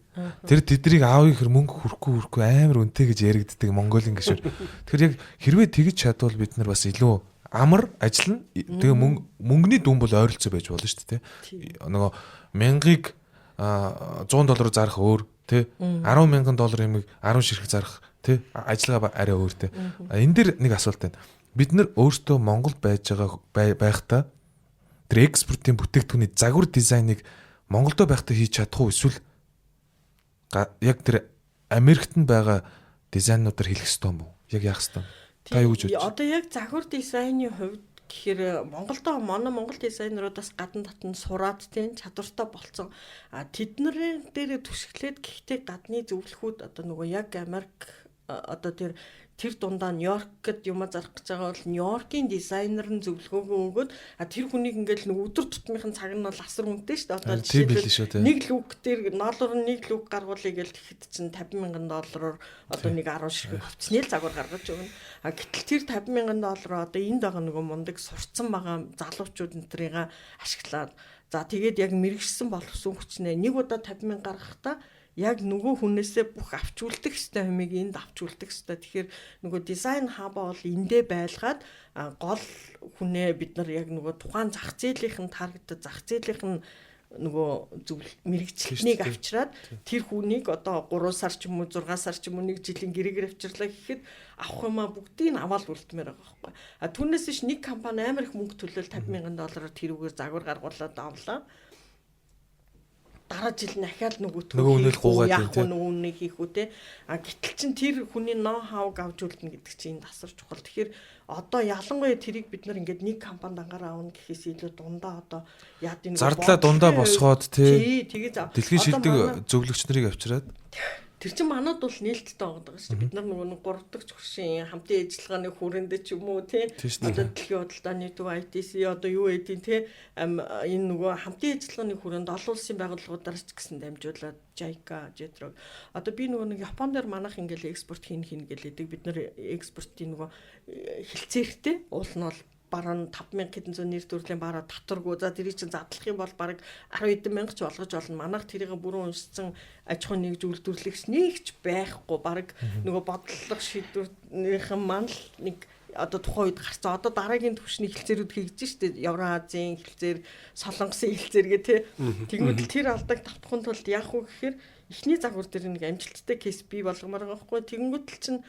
[SPEAKER 1] Тэр тэднийг аавын хэр мөнгө хүрхгүй хүрхгүй амар үнэтэй гэж яригддаг Монголын гишүүр. Тэгэхээр яг хэрвээ тэгж чадвал бид нар бас илүү амар ажиллана. Тэгээ мөнгөний дүн бол ойролцоо байж болно шүү дээ. Нөгөө мянгаыг 100 доллараар зарах өөр тий, 10 мянган доллар юмыг 10 ширхэг зарах тий, ажиллагаа арай өөр тий. Энэ дэр нэг асуулт байна. Бид нар өөрсдөө Монголд байж байгаа байхдаа тэр экспортын бүтээгдэхүүний загвар дизайныг Монголдо байхдаа хийж чадах уу, эсвэл яг тэр Америкт нь байгаа дизайнуудаар хэлэх ёстой юм уу? Яг яах ёстой юм? Та юу гэж бодож
[SPEAKER 2] байна? Одоо яг загвар дизайны хувьд гэхээр Монголдо манай Монгол дизайнеруудаас гадна татна сураад тийм чадвартай болцсон. А тэднэрийн дээрээ түшиглээд, гэхдээ гадны зөвлөхүүд одоо нөгөө яг Америк, одоо тэр тэр дундаа Нью-Йоркд юма зарах гэж байгаа бол Нью-Йоркийн дизайнер нь зөвлөгөөгөө өгөөд, а тэр хүнийг ингээл нэг өдөр тутмынхын цаг нь бол асар үнэтэй шүү дээ. Одоо
[SPEAKER 1] жишээлбэл
[SPEAKER 2] нэг look дээр доллар нэг look гаргуулъя гэж тэгэхэд чинь 50 мянган доллараар одоо нэг 10 ширхэг хувцсны л загвар гаргаж өгнө. А гэтэл тэр 50 мянган доллараар одоо энд байгаа нөгөө мундаг сурцсан байгаа залуучууд энтрийг ашиглаад, за тэгээд яг мэрэгшсэн боловсон хүчнээ нэг удаа 50 мянга гаргахдаа яг нөгөө хүнээсээ бүх авч үлдэх ёстой юмыг энд авч үлдэх ёстой. Тэгэхээр нөгөө дизайн hub аа бол эндээ байлгаад, гол хүнээ бид нар яг нөгөө тухайн зах зээлийнх нь target, зах зээлийнх нь нөгөө зөв мэрэгчлэлнийг авчираад, тэр хүнийг одоо 3 сар ч юм уу, 6 сар ч юм уу, нэг жилийн гэрээгээр авчирлаа гэхэд авах юмаа бүгдийг нь аваад үлдмээр байгаа байхгүй. А түүнээс биш нэг компани амар их мөнгө төлөөл 50 мянган доллараар тэрүүгээр загвар гаргуулад авлаа, дараа жил нь ахаал
[SPEAKER 1] нөгөө нөгөө үнэл гуугаад
[SPEAKER 2] яах вэ, нөгөө үнийг хийх үү те. А гэтэл чин тэр хүний ноу хауг авч үлдэнэ гэдэг чинь энд асар чухал. Тэгэхээр одоо ялангуяа тэрийг бид нар ингээд нэг компанид ангаар авна гэхээс илүү дундаа одоо яад
[SPEAKER 1] энэ зардлаа дундаа босгоод тий, дэлхийн шилдэг зөвлөгч нарыг авчираад.
[SPEAKER 2] Тэр чинь манад бол нээлттэй байгаа шүү дээ. Бид нар нөгөө нэг 3 дахь хөршийн хамтын ажиллагааны хүрээнд ч юм уу тий. Одоо дэлхийн худалдааны төв, ITC, одоо юу гэдгийг тий, энэ нөгөө хамтын ажиллагааны хүрээнд олон улсын байгууллагуудаар ч гэсэн дамжуулаад JICA, JETRO. Одоо би нөгөө нэг Япон дээр манайх ингээл экспорт хийн хийн гэлээдэг. Бид нар экспортын нөгөө хилцээртэй уул нь бол бараа 5000 хэдэн зуун нэр төрлийн бараа татваргүй. За, тэрийг чинь задлах юм бол бараг 10 хэдэн мянга ч болгож болно. Манайх тэрийг бүрэн уншсан аж ахуйн нэгж үйлдвэрлэгч нэг ч байхгүй. Бараг нөгөө бодлого шийдвэрнийхэн маань л нэг одоо тухайн үед гарцсан. Одоо дараагийн түвшний хэлцээрүүд хийгдэж штэ. Евроазийн хэлцээр, Солонгосын хэлцээр гэ тэ. Тэгмэд тэр алдааг давтахын тулд яах вэ гэхээр эхний загвар дээр нэг амжилттай case бий болгомоор байгаа байхгүй. Тэгэнгүүт л чинь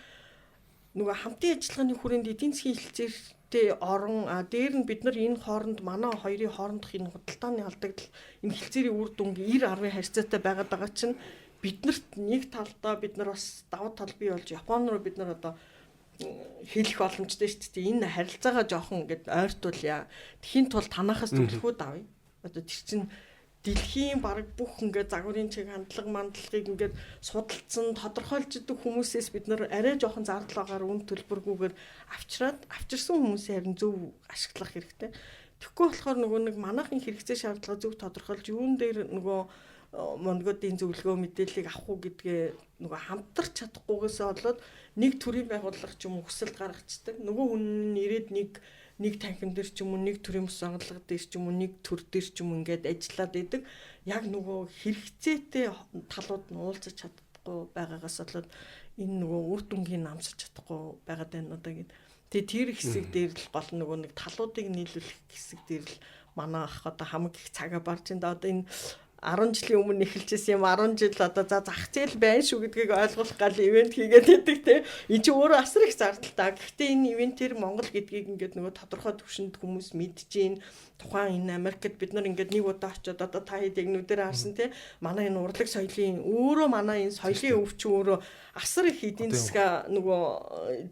[SPEAKER 2] нөгөө хамтын ажиллагааны хүрээнд эдийн засгийн хэлцээртэй орон, а дээр нь бид нар энэ хооронд, манай хоёрын хоорондох энэ худалдааны алдагдал, энэ хэлцээрийн үр дүнг 90 10 харьцаатай байгаад байгаа чинь биднэрт нэг талдаа бид нар бас давуу тал бий болж Япон руу бид нар одоо хэлэх боломжтой шүү дээ. Энэ харилцаагаа жоохон ингээд ойртуулъя. Тэхийн тулд танахаас зөвлөхүүд авъя. Одоо тэр чинь дэлхийн бараг бүх ингээд загварын чиг хандлага мандлагыг ингээд судалцсан, тодорхойлж идэг хүмүүсээс бид нар арай жоохон зардал агаар үн төлбөргүйгээр авчраад, авчирсан хүмүүсээ харин зөв ашиглах хэрэгтэй. Тэгэхгүй болохоор нөгөө нэг манайхын хэрэгцээ шаардлага зөв тодорхойлж, юун дээр нөгөө монгодын зөвлөгөө мэдээллийг авах уу гэдгээ нөгөө хамтарч чадахгүйгээсээ болоод нэг төрийн байгууллага ч юм уу хүсэлт гаргацдаг. Нөгөө хүн нь ирээд нэг нэг танхим дээр ч юм уу, нэг төрийн бус агуулга дээр ч юм уу, нэг төр дээр ч юм ингээд ажиллаад идэг. Яг нөгөө хэрэгцээтэй талууд нь уулзах чадахгүй байгаагаас болоод энэ нөгөө үр дүнгийн намсаж чадахгүй байгаад байна одоо гэд. Тэгээ тэр хэсэг дээр л гол нөгөө нэг талуудыг нийлүүлэх хэсэг дээр л манай ах одоо хамаг их цагаа барж энэ одоо энэ 10 жилийн өмнө эхэлж исэн юм 10 жил одоо за зах зээл байна шүү гэдгийг ойлгох гал ивент хийгээд байдаг те. Энд чи өөрөө асар их зардалтай. Гэхдээ энэ ивентээр Монгол гэдгийг ингээд нөгөө тодорхой түвшинд хүмүүс мэдж гин. Тухайн энэ Америкт бид нар ингээд нэг удаа очиод одоо та хэд яг нүдээр харсан те. Манай энэ урлаг соёлын өөрөө манай энэ соёлын өвчин өөрөө асар их эдийн засгаа нөгөө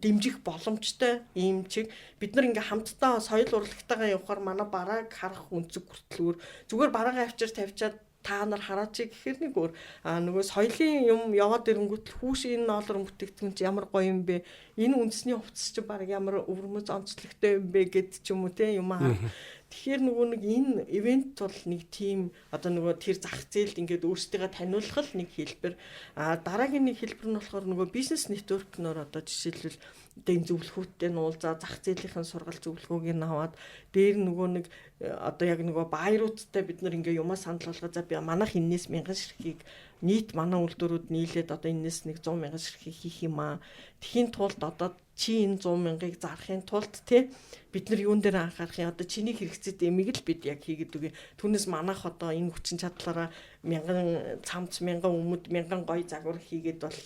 [SPEAKER 2] дэмжих боломжтой ийм чиг бид нар ингээ хамтдаа соёл урлагтайгаа явахаар манай барааг харах өнцөг хүртэл өөр зүгээр бараагаа авчир тавьчаад та нар хараач гэхээр нэг өөр а нөгөө соёлын юм яваад ирэнгүүт л хүүш энэ ноолор бүтээгдэхүүн чи ямар гоё юм бэ, энэ үндэсний хувцас чи баг ямар өвөрмөц онцлогтой юм бэ гэд ч юм уу те юм аа. Тэгэхээр нөгөө нэг энэ ивент бол нэг тийм одоо нөгөө тэр зах зээлд ингээд өөрсдийгөө таниулах л нэг хэлбэр. А дараагийн нэг хэлбэр нь болохоор нөгөө бизнес нэтворкноор одоо жишээлбэл одоо энэ зөвлөхүүттэй нуулзаа зах зээлийнхэн сургалт зөвлөгөөг нь аваад дээр нөгөө нэг одоо яг нөгөө баяруудтай бид нар ингээ юмаа санал болгоо за би манайх энэс 1000 ширхгийг нийт манай үйлдвэрүүд нийлээд одоо энэс нэг 100 мянган ширхгийг хийх юм аа. Тэхийн тулд одоо чи энэ 100 мянгыг зарахын тулд те бид нар юун дээр анхаарах юм, одоо чиний хэрэгцээтэй эмийг л бид яг хийгээд үгүй. Түүнээс манайх одоо энэ хүчин чадлаараа мянган цамц, мянган өмд, мянган гой загвар хийгээд бол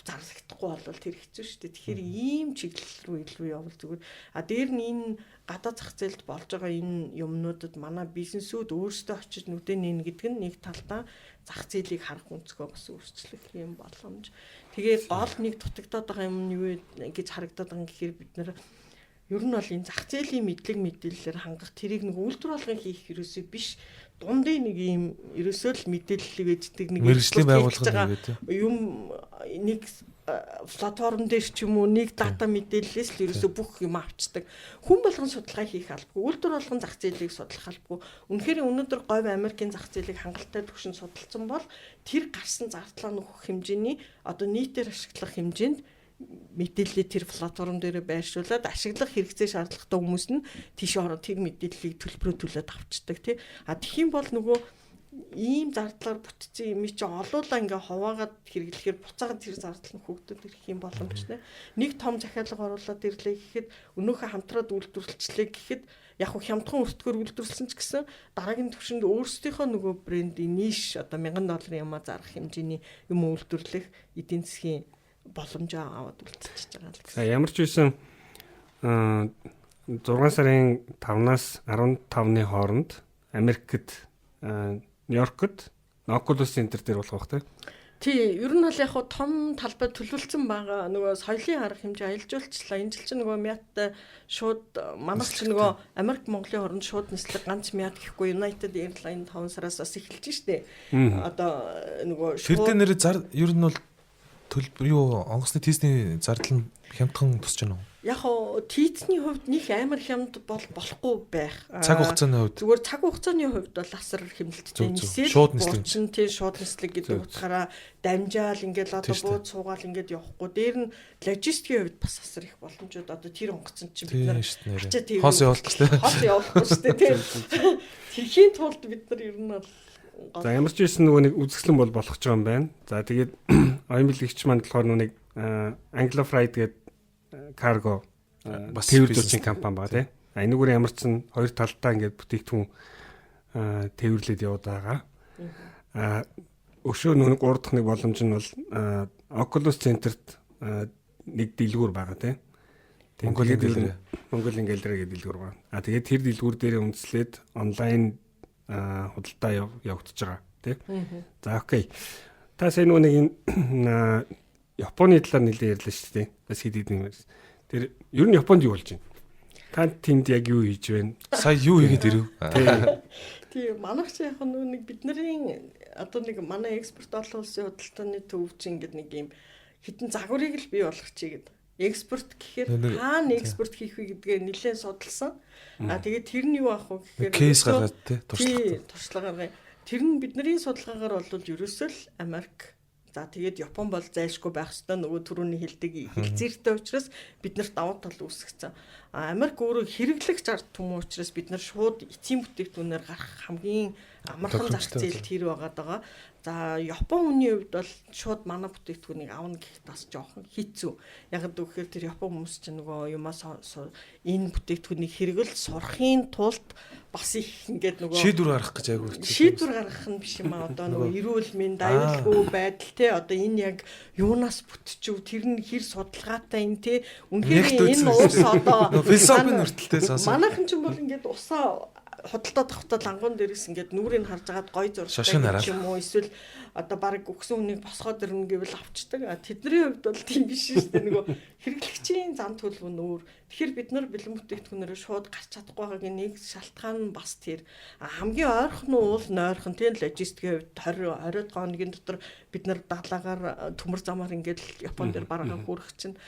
[SPEAKER 2] зарлагдахгүй бол тэр хэцүү шүү дээ. Тэгэхээр ийм чиглэл рүү илүү явбал зүгээр. А дээр нь энэ гадаад зах зээлд болж байгаа энэ юмнуудад манай бизнесүүд өөрсдөө очиж нүдэ нээн гэдэг нь нэг талдаа зах зээлийг харах өнцгөө бас өөрчлөх юм боломж. Тэгээ гол нэг дутагдаад байгаа юм нь юу гэж харагдаад байгаа юм гэхээр бид нэр ер нь бол энэ зах зээлийн мэдлэг мэдээллээр хангах тэрийг нэг үйлдвэр болгон хийх ерөөсөө биш, дундын нэг ийм ерөөсөө л мэдээлэл гэждэг нэг
[SPEAKER 1] мэргэжлийн байгууллага
[SPEAKER 2] юм нэг платформ дээр ч юм уу нэг дата мэдээллээс л ерөөсөө бүх юм авчдаг. Хүн болгон судалгаа хийх албагүй, үйлдвэр болгон зах зээлийг судлах албагүй. Үнэхээр өнөөдөр говь Америкийн зах зээлийг хангалттай түвшинд судалсан бол тэр гарсан зардлаа нөхөх хэмжээний одоо нийтээр ашиглах хэмжээнд мэдээллийг тэр платформ дээр байршуулад ашиглах хэрэгцээ шаардлагатай хүмүүс нь тийш ороод тэр мэдээллийг төлбөрөө төлөөд авчдаг тий. А тэгхийн бол нөгөө ийм зардлаар бүтцэн юм чи олуула ингээ хуваагаад хэрэглэхээр буцаагаад тэр зардал нь хөөгдөд ирэх юм боломжтой. Нэг том захиалга оруулаад ирлээ гэхэд өнөөхөө хамтраад үйлдвэрлэлчлээ гэхэд яг хөө хямдхан өртгөр үйлдвэрлэсэн ч гэсэн дараагийн түвшинд өөрсдийнхөө нөгөө брендийн ниш одоо $1000 юмаа зарах хэмжээний юм үйлдвэрлэх эдийн засгийн боломжоо аваад үлдчихэж байгаа л
[SPEAKER 3] гэсэн. За ямар ч байсан 6 сарын 5-наас 15-ны хооронд Америкт Нью-Йоркт Oculus Center дээр болох байх тийм.
[SPEAKER 2] Тий, ер нь бол яг хуу том талбай төлөвлөсөн байгаа. Нөгөө соёлын арга хэмжээ аялал жуулчлалаа. Энэ жил чинь нөгөө Мяттай шууд манайх чинь нөгөө Америк Монголын хооронд шууд нислэг ганц Мят гэхгүй United Airlines 5 сараас бас эхэлж штэ. Одоо нөгөө
[SPEAKER 1] шууд тэр дээр зар ер нь бол төлбөр юу онгоцны тийзний зардал нь хямдхан тусч байна уу?
[SPEAKER 2] Яг хоо тийзний хувьд них амар хямд бол болохгүй байх.
[SPEAKER 1] Цаг хугацааны хувьд
[SPEAKER 2] зүгээр цаг хугацааны хувьд бол асар хэмнэлттэй
[SPEAKER 1] нисэл шууд нислэг
[SPEAKER 2] чинь тий шууд нислэг гэдэг утгаараа дамжаал ингээл одоо бууд суугаал ингээд явахгүй. Дээр нь логистикийн хувьд бас асар их боломжууд одоо тэр онгоцон чинь
[SPEAKER 1] бид нар ачаа тий хоос явуулах шүү дээ.
[SPEAKER 2] Хоос явуулахгүй шүү дээ тий. Тэрхийн тулд бид нар ер нь бол
[SPEAKER 3] За ямар ч байсан нөгөө нэг үзэсгэлэн бол болох ч байгаа юм байна. За тэгээд оюун бэлгэгч маань болохоор нөгөө нэг Anglo Freight гэдэг карго бас тээвэр зүйн компани байгаа тий. А энэгээр ямар ч сан хоёр талдаа ингээд бүтээгдэхүүн тээвэрлээд яваад байгаа. А өшөө нөгөө гурав дахь нэг боломж нь бол Oculus Center-т нэг дэлгүүр байгаа тий.
[SPEAKER 1] Монголын галерей.
[SPEAKER 3] Монголын галерей гэдэг дэлгүүр байна. А тэгээд тэр дэлгүүр дээрээ үндэслээд онлайн худалдаа явагдаж байгаа тий. За окей. Та сая нөгөө нэг энэ Японы талаар нэлээд ярьлаа шүү дээ. Бас хэд хэдэн юм. Тэр ер нь Японд юу болж байна? Та тэнд яг юу хийж байна?
[SPEAKER 1] Сая юу хийгээд ирэв?
[SPEAKER 2] Тий, манайх чи яг нөгөө нэг бидний одоо нэг манай экспорт олон улсын худалдааны төв чинь ингээд нэг юм хитэн загварыг л бий болгочих гэдэг. Экспорт гэхээр хаана экспорт хийх вэ гэдгээ нэлээд судалсан. А тэгээд тэр нь юу аах вэ гэхээр
[SPEAKER 1] кейс гаргаад тий туршлага.
[SPEAKER 2] Туршлага гаргая. Тэр нь бидний судалгаагаар бол ерөөсөө л Америк. За тэгээд Япон бол зайлшгүй байх ёстой нөгөө түрүүний хэлдэг хэлцээртэй учраас бид нарт давуу тал үүсгэсэн. А Америк өөрөө хэрэглэгч ард түмэн учраас бид нар шууд эцсийн бүтээгдэхүүнээр гарах хамгийн амархан зах зээл тэр байгаад байгаа. За, Япон хүний хувьд бол шууд манай бүтээгдэхүүнийг авна гэхэд бас жоохон хэцүү. Яг гэвэл тэр Япон хүмүүс чинь нөгөө юмаа энэ бүтээгдэхүүнийг хэрэгэл сурахын тулд бас их ингээд нөгөө
[SPEAKER 1] шийдвэр гаргах гэж айгүй хэцүү.
[SPEAKER 2] Шийдвэр гаргах нь биш юм аа. Одоо нөгөө эрүүл мэнд, аюулгүй байдал те, одоо энэ яг юунаас бүтчихв, тэр нь хэр судалгаатай юм те. Үнэхээр энэ ус одоо
[SPEAKER 1] философи нүртэлтэй сонсон.
[SPEAKER 2] Манайхан ч юм бол ингээд усаа худалдаад авахдаа лангуун дээрээс ингээд нүрийг харж агаад гой зурагтай ч юм уу, эсвэл одоо баг өгсөн хүнийг босгоод ирнэ гэвэл авчдаг. А тэдний хувьд бол тийм биш шүү дээ. Нөгөө хэрэглэгчийн зан төлөв нь өөр. Тэгэхээр бид нар бэлэн бүтээгдэхүүнээрээ шууд гарч чадахгүй байгаагийн нэг шалтгаан нь бас тэр. А хамгийн ойрхон нь уул нойрхон тийм логистикийн хувьд 20 20 хоногийн дотор бид нар далаагаар төмөр замаар ингээд Япон дээр бараагаа хүрэх чинь.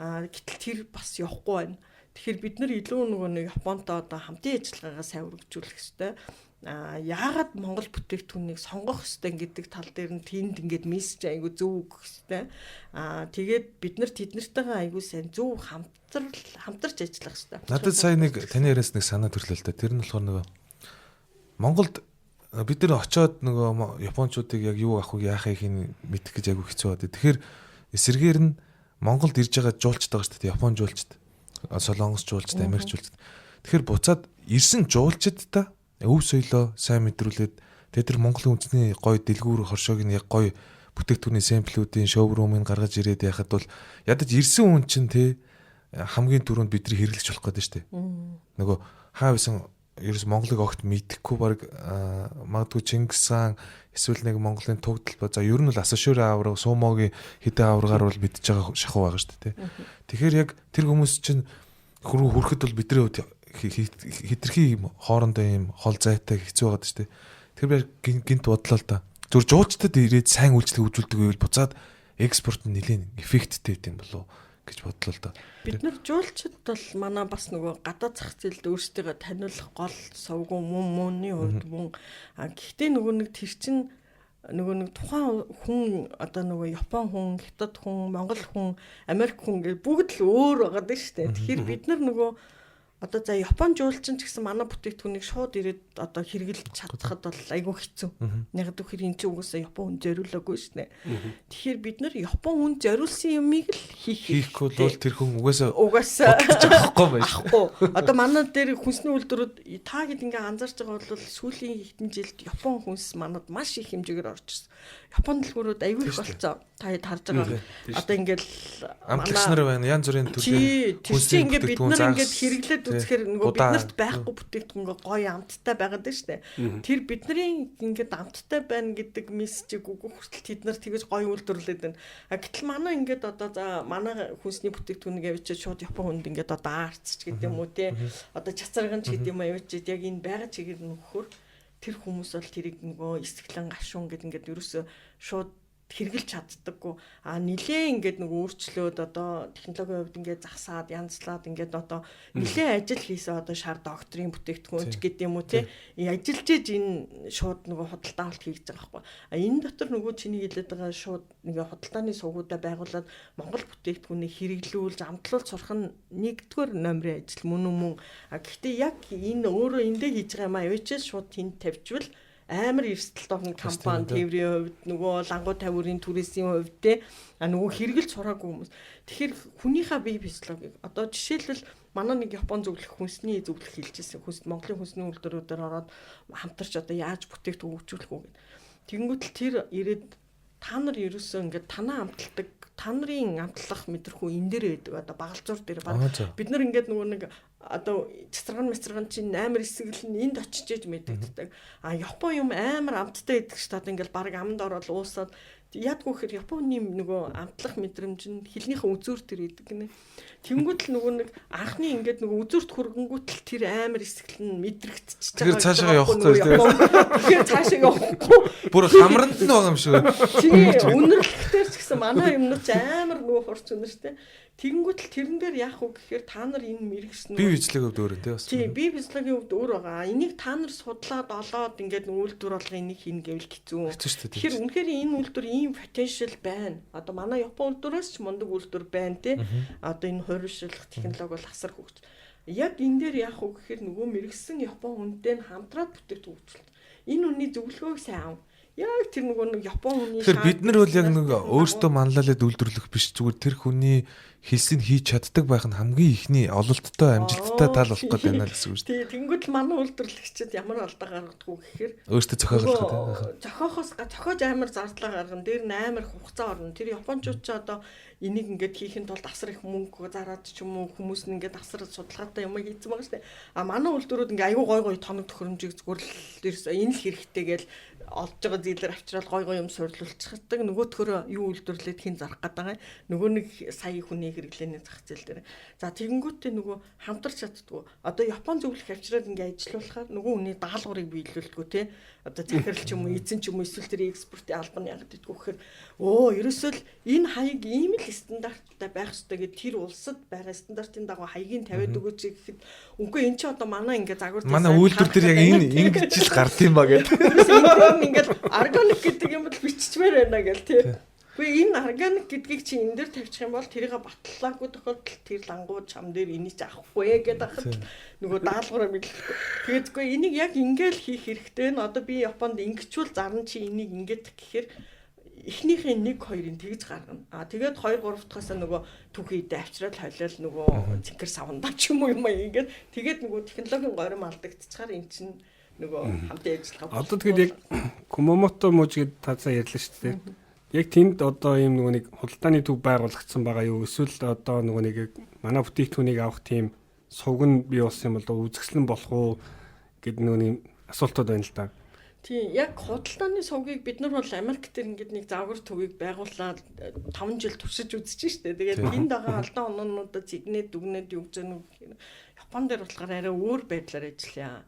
[SPEAKER 2] А гэтэл тэр бас явахгүй байна. Тэгэхээр бид нар илүү нөгөө нэг Японтой одоо хамтын ажиллагаагаа сайн үргэлжлүүлэх ёстой. А яагаад Монгол бүтээгдэхүүнийг сонгох ёстой гэдэг тал дээр нь тэнд ингээд мессеж айгу зөв өгөх ёстой. А тэгээд бид нар тэднэртэйгээ айгу сайн зөв хамтарч ажиллах ёстой.
[SPEAKER 1] Надад сая нэг таны яриас нэг санаа төрлөө л да. Тэр нь болохоор нөгөө Монголд бид нар очиод нөгөө японочдыг яг юу авах вэ, яахыг мэдэх гэж айгу хэцүү байна. Тэгэхээр эсэргээр нь Монголд ирж байгаа жуулчд байгаа шүү дээ. Япон жуулчд, Солонгос жуулчд, Америк жуулчд. Тэгэхээр буцаад ирсэн жуулчдтай өв соёлоо сайн мэдрүүлээд, тэгээд тэр Монголын үндэсний гоё дэлгүүр хоршоог нь яг гоё бүтээгдэхүүний сэмплүүдийн шоурумыг гаргаж ирээд яхад бол ядаж ирсэн хүн чинь те хамгийн түрүүнд бидний хэрэглэж болох гэдэг шүү дээ. Нөгөө хаа байсан ерөөс Монголыг огт мэдэхгүй баг магадгүй Чингис хаан эсвэл нэг Монголын туг талбай, за ер нь бол Асашур авраг, Сумогийн хэдэн аврагаар бол мэдж байгаа шахуу байгаа шүү дээ. Тэгэхээр яг тэр хүмүүс чинь хүрэхэд бол бидний хувьд хитрхи юм хоорондоо юм хол зайтай хэцүү байгаа шүү дээ. Тэр би гинт бодлоо л да. Зүр жуулчдад ирээд сайн үйлчлэг үзүүлдэг байвал буцаад экспорт нь нэлээд эффекттэй юм болов гэж бодлоо л да.
[SPEAKER 2] Бид нар жуулчид бол манай бас нөгөө гадаад зах зээлд өөрсдийгөө таниулах гол сувгун мөн мөнний хувьд мөн. А гэхдээ нөгөө нэг тэр чин нөгөө нэг тухайн хүн одоо нөгөө Япон хүн, Хятад хүн, Монгол хүн, Америк хүн гэж бүгд л өөр байгаа даа шүү дээ. Тэгэхээр бид нар нөгөө одоо за Япон жуулчин ч гэсэн манай бүтээгдэхүүнийг шууд ирээд одоо хэрэглэж чадхад бол айгүй хэцүү. Яг гэвэл энэ чинь угаасаа Япон хүн зориулаагүй шүү дээ. Тэгэхээр бид нар Япон хүн зориулсан юмыг л хийх
[SPEAKER 1] хийхгүй бол тэр хүн угаасаа авахгүй байж.
[SPEAKER 2] Авахгүй. Одоо манай дээр хүнсний үйлдвэрүүд та хэд ингээ анзаарч байгаа бол сүүлийн хэдэн жилд Япон хүнс манад маш их хэмжээгээр орж ирсэн. Япон дэлгүүрүүд айгүй их болцсон. Та хэд харж байгаа. Одоо ингээл
[SPEAKER 1] амтлагч нар байна. Янз бүрийн
[SPEAKER 2] төрлийн хүнсний ингээд бид нар ингээд хэрэглээд үзэхээр нөгөө биднэрт байхгүй бүтээгдэхүүн ингээ гоё амттай байгаад байна шүү дээ. Тэр бидний ингээд амттай байна гэдэг мессежийг өгөх хүртэл тэд нар тэгэж гоё үйлдвэрлээд байна. А гэтэл манай ингээд одоо за манай хүнсний бүтээгдэхүүнийг авчиад шууд Япон хүнд ингээд одоо арц ч гэдэг юм уу те. Одоо чацарганч гэдэг юм авчиад яг энэ байгаа чигээр нь өгөхөр тэр хүмүүс бол тэрийг нөгөө эсгэлэн гашуун гэд ингээд ерөөсөө шууд хэрэгжилж чаддаггүй. А нилээ ингээд нөгөө өөрчлөөд одоо технологийн хувьд ингээд засаад янзлаад ингээд одоо нилээ ажил хийсэн одоо шар докторийн бүтээгдэхүүн ч гэдэг юм уу те. Ажиллаж ээж энэ шууд нөгөө худалдаа авалт хийж байгаа байхгүй. А энэ дотор нөгөө чиний хэлээд байгаа шууд ингээ худалдааны сувгуудаа байгуулад Монгол бүтээгдэхүүнийг хэрэглүүлж амтлуулж сурах нь нэгдүгээр номерын ажил мөн үү мөн. А гэхдээ яг энэ өөрөө эндээ хийж байгаа юм а явчихээс шууд тэнд тавьчвал амар эрсдэлт орно компани тээврийн хувьд нөгөө лангуу тавиурын түрээсийн хувьд те а нөгөө хэрэгэлж сураагүй хүмүүс. Тэгэхээр хүнийхээ бие физиологийг одоо жишээлбэл манай нэг Япон зөвлөх хүнсний зөвлөх хэлжсэн. Хүнс Монголын хүнсний үйлдвэрүүдээр ороод хамтарч одоо яаж бүтээгдэхүүн хөгжүүлэх үү гэд. Тэгэнгүүт л тэр ирээд та нар ерөөсөө ингээд танаа амталдаг та нарын амтлах мэдрэхүү энэ дээр байдаг одоо багалзуур дээр баг бид нар ингээд нөгөө нэг одоо цацраган мацраган чинь амар эсгэл нь энд очиж ээж мэдэгддэг. А Япон юм амар амттай идэх ш таад ингээл баг амд ороод уусаад ядгүй хэр Японы нөгөө амтлах мэдрэмж нь хилнийхээ үзүүр төр идэг гинэ. Тэнгүүт л нөгөө нэг анхны ингээд нөгөө үзүүрт хүргэнгүүт л тэр амар эсгэл нь мэдрэгдчихэж
[SPEAKER 1] байгаа. Тэр цаашаа явахгүй тийм.
[SPEAKER 2] Тэгэхээр цаашаа явахгүй.
[SPEAKER 1] Бүр хамранд нь байгаа юм шиг.
[SPEAKER 2] Тийм үнэрлэхтэр ч гэсэн манай юмнууд ч амар нөгөө хурц үнэртэй. Тэгэнгүүт л тэрэн дээр яах вэ гэхээр та нар энэ мэрэгсэн
[SPEAKER 1] бие бичлэгийн хувьд өөр тийм бас.
[SPEAKER 2] Тийм, бие бичлэгийн хувьд өөр байгаа. Энийг та нар судлаад олоод ингээд үйлдвэр болгоо энийг хийнэ гэвэл хэцүү. Тэгэхээр үнэхээр энэ үйлдвэр ийм потенциал байна. Одоо манай Япон үйлдвэрээс ч мундаг үйлдвэр байна тий. Одоо энэ хувиршилах технологи бол асар хөгж. Яг энэ дээр яах вэ гэхээр нөгөө мэрэгсэн Япон хүнтэй нь хамтраад бүтээгдэхүүн хөгжүүлэлт. Энэ үнний зөвлөгөөг сайн ав. Яг тэр нөгөө нэг Япон хүний
[SPEAKER 1] Тэгэхээр бид нар бол яг нэг өөртөө манлайлаад үйлдвэрлэх биш, зүгээр тэр хүний хэлсийг хийж чаддаг байх нь хамгийн ихний ололттой, амжилттай тал болох гээд байна л гэсэн үг шүү
[SPEAKER 2] дээ. Тий, тэнгууд л манай үйлдвэрлэгчид ямар алдаа гаргадаггүй гэхээр
[SPEAKER 1] өөртөө зохиоглох гэдэг.
[SPEAKER 2] Зохиохоос зохиож амар зардлаа гаргана. Дээр нь амар хугацаа орно. Тэр японочууд ч одоо энийг ингээд хийхин тулд асар их мөнгө зараад ч юм уу, хүмүүс нь ингээд асар судалгаатай юм хийцэн байгаа шүү дээ. А манай үйлдвэрүүд ингээд айгүй гой гой тоног төхөөрөмжийг зүгээр л ерөөсөө энэ л хэрэгтэй гээл олж байгаа зээлэр авчраад гой гой юм суйрлуулчихдаг. Нөгөөтгөрөө юу үйлдвэрлээд хэн зарах гээд байгаа юм. Нөгөө нэг сая хүний хэрэглээний зах зээл дээр. За тэгэнгүүтээ нөгөө хамтарч чаддгүй. Одоо Япон зөвлөх авчраад ингээ ажиллуулахаар нөгөө хүний даалгаврыг биелүүлдэггүй те. Одоо захирал ч юм уу, эзэн ч юм уу, эсвэл тэр экспортын алба нь яагаад гэдэггүй гэхээр ерөөсөө л энэ хаяг ийм л стандарттай байх ёстой гэд тэр улсад байгаа стандартын дагуу хаягийг тавиад өгөөч гэхэд үгүй эн чи одоо манай ингээ загвар
[SPEAKER 1] манай үйлдвэр дээр яг энэ ингэж л гард юм ба гэдэг.
[SPEAKER 2] Ингээл органик гэдэг юм бол биччихмээр байна гэл тий. Үгүй энэ органик гэдгийг чи энэ дээр тавьчих юм бол тэрийг батлаагүй тохиолдолд тэр лангууд чам дээр энийг чи авахгүй гэдэг ахад нөгөө даалгавраа мэдлэхгүй. Тэгээд үгүй энийг яг ингээл хийх хэрэгтэй нь одоо би Японд ингэчүүл зарна чи энийг ингээд гэхээр эхнийхээ 1 2-ыг тэгж гаргана. А тэгээд 2 3 дахаасаа нөгөө түүхийдээ авчраад холиол нөгөө цэнхэр савндаа ч юм уу юм ингээд тэгээд нөгөө технологийн горим алдагдчихаар эн чинь нөгөө хамтын ажиллагаа.
[SPEAKER 3] Одоо тэгээд яг Кумамото мужи гэдээ таацаа ярьлаа шүү дээ. Яг тэнд одоо ийм нөгөө нэг худалдааны төв байгуулагдсан байгаа юу? Эсвэл одоо нөгөө нэг манай бүтээгдэхүүнийг авах тийм сувг нь бий болсон юм болоо үзэсгэлэн болох уу гэдэг нөгөө нэг асуултууд байна л да.
[SPEAKER 2] Тийм, яг худалдааны сувгийг бид нар бол Америк дээр ингээд нэг загвар төвийг байгуулад 5 жил туршиж үзэж штэ. Тэгээд тэнд байгаа алдаан оноонуудаа зэгнээд дүгнээд юу гэж нэг Япон дээр болохоор арай өөр байдлаар ажиллая.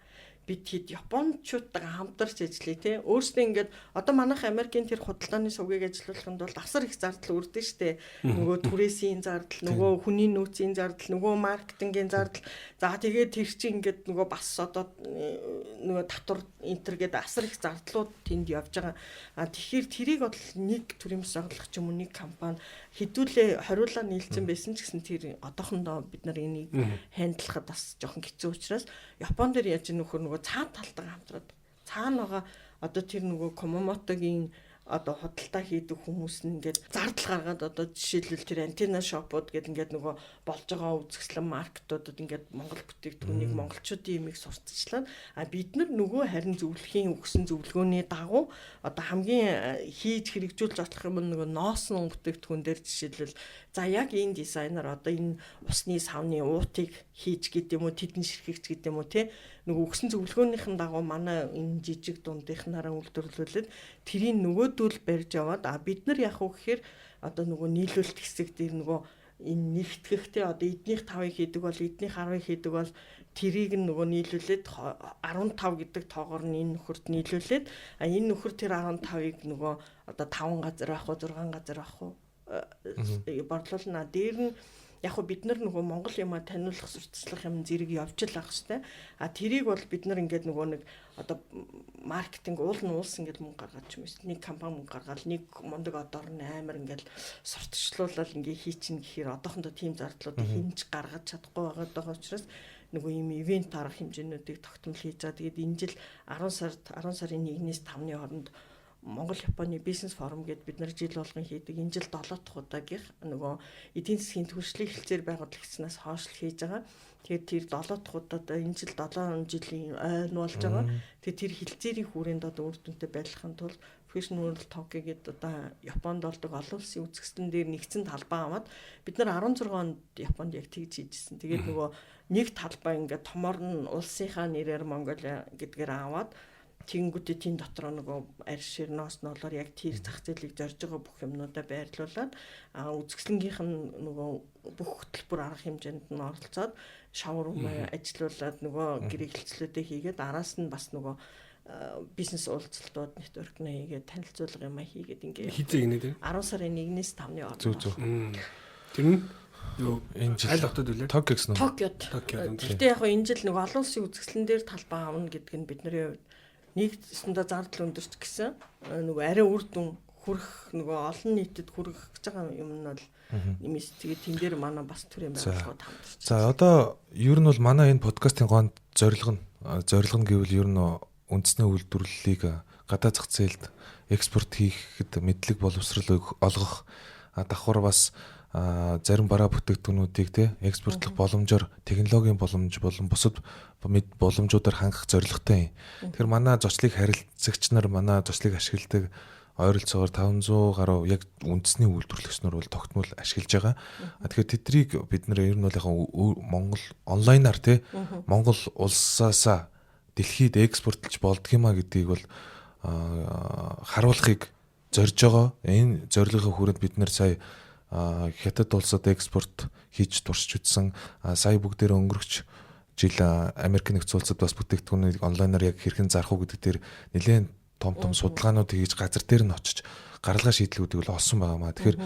[SPEAKER 2] Бид хэд японочдтойгоо хамтарч ажиллая те. Өөрсдөө ингээд одоо манайх Америкийн тэр худалдааны сувгийг ажиллуулахын тулд асар их зардал үрдэн штэ. Нөгөө түрээсийн зардал, нөгөө хүний нөөцийн зардал, нөгөө маркетингийн зардал. За тэгээд тэр чинь ингээд нөгөө бас одоо нөгөө татвар энтер гэдэг асар их зардлууд тэнд явж байгаа. А тэгэхээр тэрийг бол нэг төрийн бас орлох ч юм уу нэг компани хэдүүлээ хориулаа нийлцэн байсан ч гэсэн тэр одоохондоо бид нар энийг хандлахад бас жоохон хэцүү учраас Япон дээр яаж нөхөр нөгөө цаана талтайгаа хамтраад цаана байгаа одоо тэр нөгөө Кумамотогийн одоо худалдаа хийдэг хүмүүс нь ингээд зардал гаргаад одоо жишээлбэл тэр антенна шопууд гэдэг ингээд нөгөө болж байгаа үзэсгэлэн маркетуудад ингээд Монгол бүтээгдэхүүнийг монголчуудын имийг сурталчлаа. А бид нар нөгөө харин зөвлөхийн өгсөн зөвлөгөөний дагуу одоо хамгийн хийж хэрэгжүүлж болох юм нөгөө ноосон бүтээгдэхүүн дээр жишээлбэл за яг энэ дизайнер одоо энэ усны савны уутыг хийж гэдэг юм уу, тэдэн ширхэгч гэдэг юм уу те нөгөө өгсөн зөвлөгөөнийхэн дагуу манай энэ жижиг дундынхнаараа үйлдвэрлүүлээд тэрийг нөгөөдөл барьж яваад а бид нар яг уу гэхээр одоо нөгөө нийлүүлэлт хэсэг дээр нөгөө энэ нэгтгэх те одоо эднийх 5-ыг хийдэг бол эднийх 10-ыг хийдэг бол тэрийг нь нөгөө нийлүүлээд 15 гэдэг тоогоор нь энэ нөхөрт нийлүүлээд а энэ нөхөр тэр 15-ыг нөгөө одоо 5 газар авах уу 6 газар авах уу борлуулна. Дээр нь яг хөө бид нар нөгөө Монгол юмаа таниулах сурталчлах юм зэрэг явж л ах хэвээр. А тэрийг бол бид нар ингээд нөгөө нэг одоо маркетинг уул нь уулс ингээд мөнгө гаргаад ч юм уу нэг компани мөнгө гаргаад нэг мундаг одоор нь амар ингээд сурталчлуулаад ингээд хийчин гэхээр одоохондоо тийм зардлуудыг хинж гаргаж чадахгүй байгаа учраас нөгөө ийм ивент арга хэмжээнүүдийг тогтмол хийж байгаа. Тэгээд энэ жил 10 сард 10 сарын 1-ээс 5-ны хооронд Монгол Японы бизнес форум гэдээ бид нар жил болгон хийдэг. Энэ жил 7 дахь удаагийнх нөгөө эдийн засгийн түвшлийг хэлцээр байгуулагчнаас хойш хийж байгаа. Тэгээд тэр 7 дахь удаад энэ жил 7 жилийн ойн болж байгаа. Тэгээд тэр хэлцээрийн хүрээнд одоо үр дүнтэй байхын тулд Fashion World Tokyo гэдэг одоо Японд болдог олон улсын үзэсгэлэн дээр нэгдсэн талбай аваад бид нар 16 онд Японд яг тэгж хийжсэн. Тэгээд нөгөө нэг талбай ингээд томор нь улсынхаа нэрээр Монголиа гэдгээр аваад тэгэнгүүтээ тийм дотроо нөгөө арьшир ноос нолоор яг тэр зах зээлийг зорж байгаа бүх юмнуудаа байрлуулад а үзэсгэлэнгийнх нь нөгөө бүх хөтөлбөр арга хэмжээнд нь оролцоод шоурум ажиллуулад нөгөө гэрээ хэлцлүүдээ хийгээд араас нь бас нөгөө бизнес уулзалтууд нэтворк нэ хийгээд танилцуулга юм хийгээд ингээ
[SPEAKER 3] хизээ гинэ тийм
[SPEAKER 2] 10 сарын 1-ээс 5-ны хооронд.
[SPEAKER 1] Зүг зүг.
[SPEAKER 3] Тэр нь юу энэ жил аль хотод үлээ?
[SPEAKER 1] Токио гэсэн үү?
[SPEAKER 2] Токиод. Гэхдээ яг энэ жил нөгөө олон улсын үзэсгэлэн дээр талбай авна гэдэг нь бидний хувьд нэг өсөндөө зардал өндөрч гэсэн нөгөө арай үр дүн хүрэх нөгөө олон нийтэд хүрэх гэж байгаа юм нь бол нэмээс тэгээд тэн дээр манай бас төрийн байгууллагууд хамтарч.
[SPEAKER 1] За одоо ер нь бол манай энэ подкастын гол зорилго нь гэвэл ер нь үндэсний үйлдвэрлэлийг гадаа зах зээлд экспорт хийхэд мэдлэг боловсрол олгох, давхар бас зарим бараа бүтээгдэхүүнүүдийг те экспортлох боломжоор технологийн боломж болон бусад боломжуудаар хангах зорилготой юм. Тэгэхээр манай зочлыг харилцагч нар, манай зочлыг ашигладаг ойролцоогоор 500 гаруй яг үндэсний үйлдвэрлэгч нар бол тогтмол ашиглаж байгаа. Тэгэхээр тэднийг бид нар ер нь бол яг Монгол онлайнаар те Монгол улсаасаа дэлхийд экспортлж болдгиймаа гэдгийг бол харуулахыг зорж байгаа. Энэ зорилгын хүрээнд бид нар сая Хятад улсад экспорт хийж туршиж үзсэн. Сая бүгдээр өнгөрөх жил Америк нэгдсэн улсад бас бүтээгдэхүүнийг онлайнаар яг хэрхэн зарах уу гэдэг дээр нэлээд том том судалгаанууд хийж газар дээр нь очиж гаралгаа шийдлүүдийг бол олсон байгаа маа. Тэгэхээр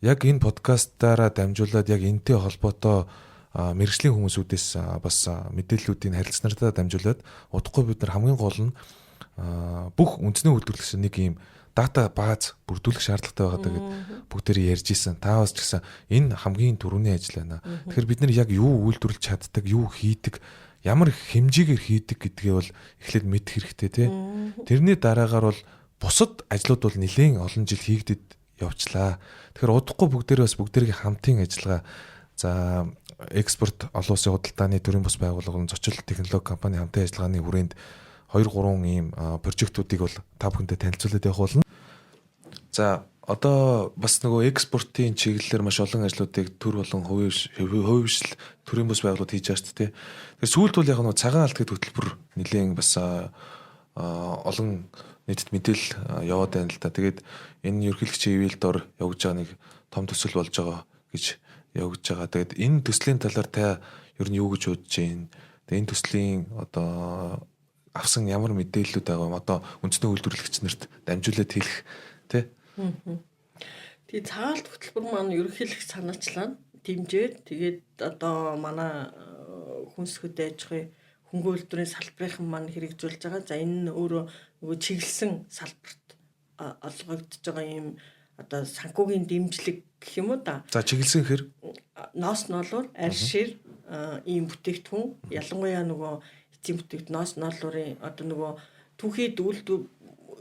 [SPEAKER 1] яг энэ подкастаараа дамжуулаад яг энэтэй холбоотой мэргэжлийн хүмүүсүүдээс бас мэдээллүүдийг харилцаанаараа дамжуулаад удахгүй бид нар хамгийн гол нь бүх үндэсний үйлдвэрлэгч нэг ийм дата бааз бүрдүүлэх шаардлагатай байгаа даа гэд бүгдээрээ ярьж исэн. Та бас ч гэсэн энэ хамгийн түрүүний ажил байна. Тэгэхээр бид нар яг юу үйлдвэрлэж чаддаг, юу хийдэг, ямар хэмжээгээр хийдэг гэдгээ бол эхлээд мэдэх хэрэгтэй тий. Тэрний дараагаар бол бусад ажлууд бол нэлээд олон жил хийгдэд явчлаа. Тэгэхээр удахгүй бүгдээрээ бас бүгдээрээ хамтын ажиллагаа, за, экспорт олон улсын худалдааны төрийн бус байгууллага, зочил технологи компани хамтын ажиллагааны хүрээнд 2 3 ийм прожектуудыг бол та бүхэндээ танилцуулаад явах болно. За, одоо бас нөгөө экспортын чиглэлээр маш олон ажлуудыг төр болон хувийн хвшил, төрийн бус байгууллагууд хийж байгаа шүү дээ. Тэгэхээр сүүлд бол яг нөгөө цагаан алт гэдэг хөтөлбөр нэлээд бас олон нийтэд мэдээлэл яваад байна л да. Тэгээд энэ ерөнхийлөгчийн ивээл дор явж байгаа нэг том төсөл болж байгаа гэж явагдаж байгаа. Тэгээд энэ төслийн талаар та ер нь юу гэж бодож байна? Тэгээд энэ төслийн одоо авсан ямар мэдээллүүд байгаа юм? Одоо үндэсний үйлдвэрлэгч нарт дамжуулаад хэлэх тий.
[SPEAKER 2] Тэгээ цагаалт хөтөлбөр маань ерөнхийлөх санаачлаа дэмжээд, тэгээд одоо манай хүнс хөдөө аж ахуйн хөнгөн үйлдвэрийн салбарын маань хэрэгжүүлж байгаа. За, энэ нь өөрөө нөгөө чиглэсэн салбарт олгогдож байгаа юм одоо санхүүгийн дэмжлэг гэх юм уу да.
[SPEAKER 1] За, чиглэсэн хэр
[SPEAKER 2] ноос ноолуур, аршир ийм бүтээгдэхүүн, ялангуяа нөгөө эцсийн бүтээгдэхүүн ноос ноолуурын одоо нөгөө түүхийд үйлдвэр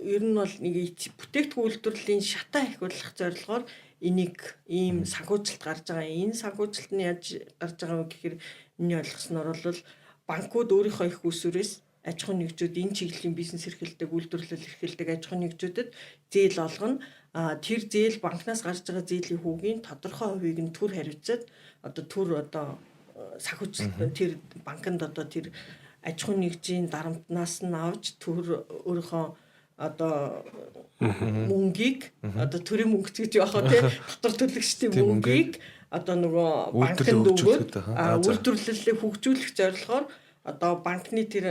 [SPEAKER 2] ер нь бол нэг бүтээгдэхүүн үйлдвэрлэлийн шатаа ахиулах зорилгоор энийг ийм санхүүжилт гарч байгаа. Энэ санхүүжилт нь яаж гарч байгаа вэ гэхээр миний ойлгосноор бол банкуд өөрийнхөө их усүрээс аж ахуйн нэгжүүд, энэ чиглэлийн бизнес эрхэлдэг, үйлдвэрлэл эрхэлдэг аж ахуйн нэгжүүдэд зээл олгоно. А тэр зээл, банкнаас гарч байгаа зээлийн хүүгийн тодорхой хувийг нь төр хариуцаад, одоо төр одоо санхүүжилт тэр банкнд одоо тэр аж ахуйн нэгжийн дарамтнаас нь авч төр өөрийнхөө одоо мөнгийг, одоо төрийн мөнгө гэж яах вэ те, дотор төлөгчдийн мөнгийг одоо нөгөө банкнд өгөөд үйлдвэрлэлийг хөгжүүлэх зорилгоор одоо банкны тэр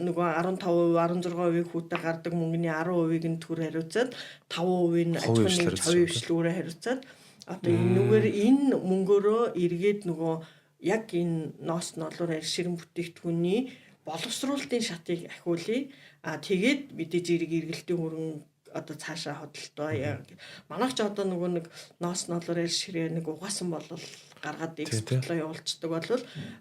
[SPEAKER 2] нөгөө 15%, 16% хүүтэй гардаг мөнгөний 10%-ийг нь төр хариуцаад, 5% нь аж ахуйн нэгж, хувийн хвшлүүрээ хариуцаад, одоо энүүгээр энэ мөнгөөрөө эргээд нөгөө яг энэ ноос нолоор ширэн бүтээгдэхүүний боловсруулалтын шатыг ахиулъя. А тэгээд мэдээж эрг эргэлтийн хөрөнгө одоо цаашаа хөдөлтөө. Манайх ч одоо нөгөө нэг ноос нолоор ширээ нэг угаасан болол гаргаад экспортлоо явуулцдаг бол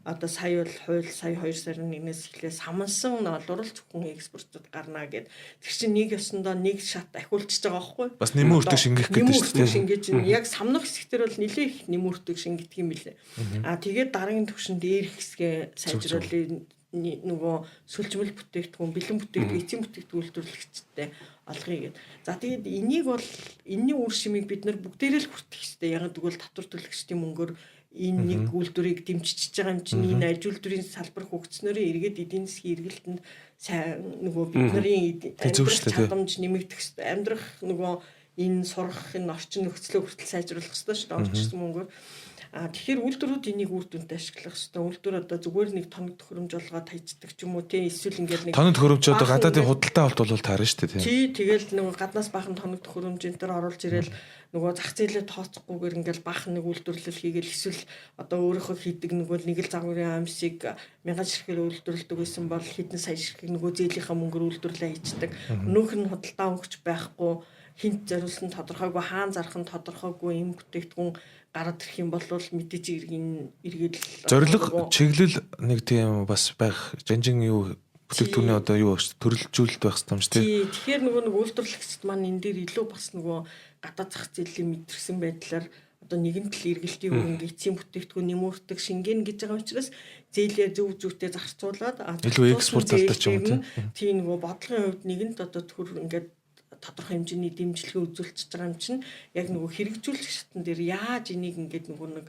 [SPEAKER 2] одоо сая бол хууль сая 2 сарын 1-ээс эхлээ самансан ноолоор л зөвхөн экспортод гарна гэд. Тэр чинь нэг ёсондоо нэг шат ахиулчихж байгаа байхгүй.
[SPEAKER 1] Бас нэмэн өртөг шингэх гэдэг
[SPEAKER 2] шүү дээ. Шингээж яг самнах хэсэгтэр бол нэлээ их нэмэн өртөг шингэдэг юм билээ. А тэгээд дараагийн түвшин дээр хэсгээ сайжруулах, нөгөө сүлжмэл бүтээгдэхүүн, бэлэн бүтээгдэхүүн, эцсийн бүтээгдэхүүн үйлдвэрлэгчтэй олгоё гэд. За, тэгээд энийг бол энэний үр шимийг бид нар бүгдээрээ л хүртэх ёстой. Яг тэгвэл татвар төлөгчдийн мөнгөөр энэ нэг үйлдвэрийг дэмжиж байгаа юм чинь энэ аж үйлдвэрийн салбар хөгжснөөрөө эргээд эдийн засгийн эргэлтэнд сайн нөгөө бидний амьдрах чадамж нэмэгдэх ёстой. Амьдрах нөгөө энэ сурах энэ орчин нөхцөлөө хүртэл сайжруулах ёстой шүү дээ орчсон мөнгөөр. А тэгэхээр үйлдвэрүүд энийг үр дүнтэй ашиглах хэрэгтэй. Үйлдвэр одоо зүгээр нэг тоног төхөөрөмж олгоод хайчдаг ч юм уу тий, эсвэл ингээд нэг
[SPEAKER 1] тоног төхөөрөмж одоо гадаадын худалдаа авалт бол таарна шүү дээ
[SPEAKER 2] тий. Тий, тэгэл нөгөө гаднаас баахан тоног төхөөрөмж энэ төр оруулж ирээл нөгөө зах зээлээ тооцохгүйгээр ингээл баахан нэг үйлдвэрлэл хийгээл, эсвэл одоо өөрийнхөө хийдэг нөгөө нэг л загварын амьсыг мянган ширхгээр үйлдвэрлэдэг байсан бол хэдэн сая ширхэг нөгөө зээлийнхаа мөнгөөр үйлдвэрлэлээ хийчдэг. Өнөөх нь худалдаа өгч байхгүй, хинт зориулсан тодорхойгүй, хаан зарах нь тодорхойгүй юм бүтээгдэхүүн гараад ирэх юм бол мэдээж иргэн эргээд
[SPEAKER 1] зорилго чиглэл нэг тийм бас байх жанжин юу Бүтээгдэхүүний одоо юу багш төрөлжүүлэлт байх хэрэгтэй юм шүү
[SPEAKER 2] дээ. Тэгэхээр нөгөө нэг үйлдвэрлэгчд маань энэ дээр илүү бас нөгөө гадаад зах зээлийн мэдэрсэн байдлаар одоо нэгэн тал эргэлтийн хөрөнгө, эцсийн бүтээгдэхүүн нэмүүртэг шингэн гэж байгаа учраас зээлээ зөв зөвтэй зарцуулаад
[SPEAKER 1] илүү экспорт талтай ч юм уу
[SPEAKER 2] тийм нөгөө бодлогын хувьд нэгэнт одоо төр ингээд тодорхой хэмжээний дэмжлэгээ үзүүлчихэж байгаа юм чинь яг нөгөө хэрэгжүүлэх шатн дээр яаж энийг ингээд нөгөө нэг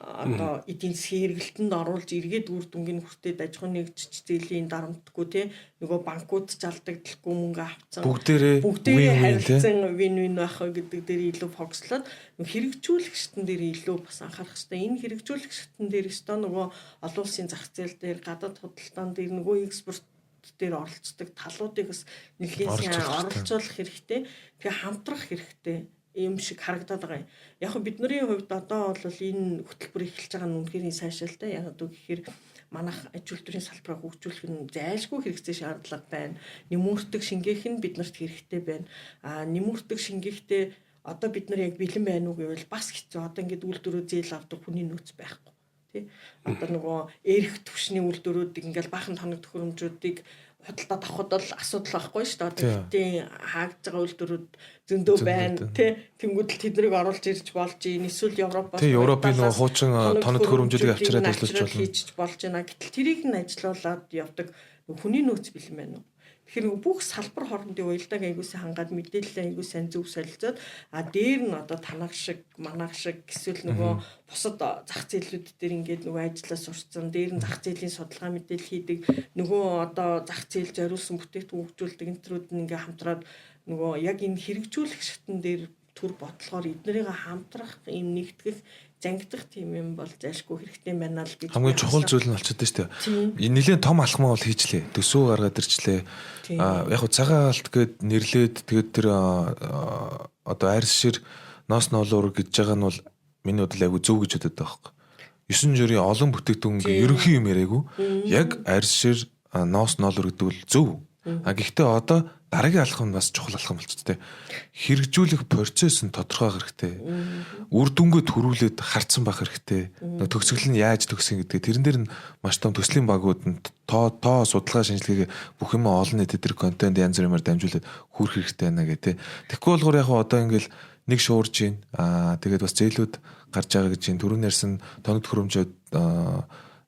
[SPEAKER 2] одоо эдийн засгийн хэрэглэлтэнд оруулж эргээд үр дүнгийн хүртээд аж ахуйн нэгжч зээлийн дарамтгүй те нөгөө банкуд ч алдагдaltaгүй мөнгө авцсан
[SPEAKER 1] бүгдээрээ
[SPEAKER 2] харилцан win win байх гэдэг дээр илүү фокуслоод хэрэгжүүлэх шатн дээр илүү бас анхаарах хэрэгтэй. Энэ хэрэгжүүлэх шатн дээр өстөө нөгөө олон улсын зах зээл дээр гадаад худалдаан дээр нөгөө экспорт дээр оролцдог талуудыг бас нэлээд сайн оролцуулах хэрэгтэй. Тэгээ хамтрах хэрэгтэй юм шиг харагдаад байгаа юм. Яг нь бидний хувьд одоо бол энэ хөтөлбөр эхэлж байгаа нь үнэхээр сайшаалтай. Яг үг гэхээр манайх аж үйлдвэрийн салбараа хөгжүүлэх нь зайлшгүй хэрэгцээ шаардлага байна. Нэмүүртэг шингээх нь биднэрт хэрэгтэй байна. А нэмүүртэг шингээхдээ одоо бид нар яг бэлэн байна уу гэвэл бас хэцүү. Одоо ингээд үйлдвэрөө зээл авдаг хүний нөөц байхгүй тий. Одоо нөгөө эрх түвшний үйлдвэрүүдийг ингээл баахан тоног төхөөрөмжүүдийг худалдаад авахд бол асуудал байхгүй шүү дээ. Одоо хэтийн хаагдж байгаа үйлдвэрүүд зөндөө байна тий. Тэнгүүд л тэднийг оруулж ирж болж ийн. Эсвэл Европоос
[SPEAKER 1] тий Европын нөгөө хуучин тоног төхөөрөмжүүдийг авчираад ажиллаж болно.
[SPEAKER 2] Хийчих болж байна. Гэтэл тэрийг нь ажилуулад явдаг хүний нөөц бэлэн байна уу? Тэгэхээр бүх салбар хоорондын уялдааг аягүй сайн хангаад мэдээлэлээ аягүй сайн зөв солилцоод а дээр нь одоо танах шиг манах шиг эсвэл нөгөө бусад зах зээлүүд дээр ингээд нөгөө ажиллаа сурцсан дээр нь зах зээлийн судалгаа мэдээлэл хийдэг нөгөө одоо зах зээл зориулсан бүтээгдэхүүн хөгжүүлдэг энтрүүд нь ингээд хамтраад нөгөө яг энэ хэрэгжүүлэх шатн дээр төр бодлогоор эднэрийг хамтрах юм нэгтгэх зангидах тийм юм бол зайлшгүй хэрэгтэй байна л гэж
[SPEAKER 1] хамгийн чухал зүйл нь болчиход шүү дээ. Нилээн том алхмаа бол хийжлээ. Төсөв гаргаад ирчлээ. Аа яг хуу цагаан алт гэд нэрлээд тэгээд тэр одоо арьс шир ноос ноолуур гэж байгаа нь бол миний бодлоо айгу зөв гэж бодод байгаа байхгүй. 9 жирийн олон бүтээгдэхүүнгийн ерөнхий юм яриаггүй. Яг арьс шир ноос ноолуур гэдэг бол зөв. А гэхдээ одоо дараагийн алхам нь бас чухал алхам болчих тээ. Хэрэгжүүлэх процесс нь тодорхой хэрэгтэй. Үр дүнгээ төрүүлээд харцсан байх хэрэгтэй. Төгсгөл нь яаж төгсөн гэдгээ тэрэн дээр нь маш том төслийн багууд нь тоо судалгаа шинжилгээгээ бүх юм олон нийтэд тэр контент янз бүрээр дамжуулаад хүрэх хэрэгтэй байна гэх тээ. Тэгэхгүй болохоор яг одоо ингээл нэг шуурж гин. Аа тэгээд бас зээлүүд гарч байгаа гэж чинь түрүүн ярьсан тоног төхөөрөмжөд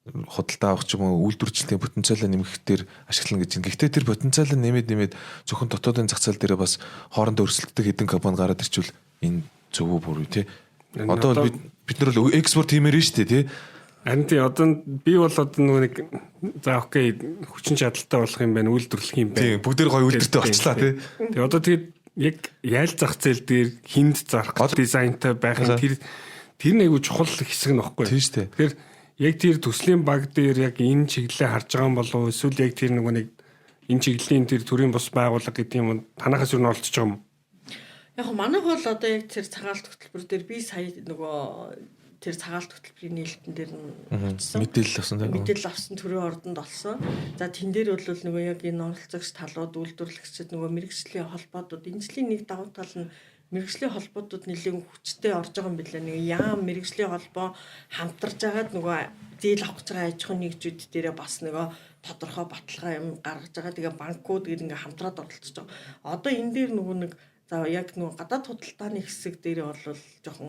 [SPEAKER 1] худалдаа авах ч юм уу үйлдвэрчлэлийн потенциалаа нэмэх дээр ашиглана гэж байна. Гэхдээ тэр потенциалаа нэмээд зөвхөн дотоодын зах зээл дээрээ бас хоорондоо өрсөлддөг хэдэн компани гараад ирчихвэл энэ зөв үү буруу тий. Одоо бид нар бол экспорт хиймээр нь шүү дээ тий.
[SPEAKER 3] Харин тий одоо би бол одоо нөгөө нэг за окей хүчин чадалтай болох юм байна, үйлдвэрлэх юм байна.
[SPEAKER 1] Тий, бүгдээр гоё үйлдвэртэй болчлаа тий.
[SPEAKER 3] Тэгээ одоо тэгээд яг яал зах зээл дээр хинд зарах дизайнтай байх нь тэр нэг айгу чухал хэсэг нь баггүй.
[SPEAKER 1] Тий шүү дээ.
[SPEAKER 3] Тэгэхээр яг тэр төслийн баг дээр яг энэ чиглэлээ харж байгаа юм болов уу эсвэл яг тэр нөгөө нэг энэ чиглэлийн тэр төрийн бус байгууллага гэдэг юм танахаас юу н олцож байгаа юм?
[SPEAKER 2] Яг манайх бол одоо яг тэр цагаалт хөтөлбөр дээр би сая нөгөө тэр цагаалт хөтөлбөрийн нээлтэн дээр нь
[SPEAKER 1] очсон. Мэдээлэл авсан тийм.
[SPEAKER 2] Мэдээлэл авсан төрийн ордонд олсон. За тэн дээр бол нөгөө яг энэ оролцогч талууд үйлдвэрлэгчид нөгөө мэрэгжлийн холбоодууд энэ жилийн нэг давуу тал нь мэрэгжлийн холбоодууд нэлээд хүчтэй орж байгаа юм билээ. Нэг яам мэрэгжлийн холбоо хамтарж агаад нөгөө зээл авах гэж байгаа аж ахуйн нэгжүүд дээрээ бас нөгөө тодорхой баталгаа юм гаргаж байгаа. Тэгээ банкуд гэр ингээ хамтраад оролцож байгаа. Одоо энэ дээр нөгөө нэг за яг нөгөө гадаад худалдааны хэсэг дээрээ бол жоохон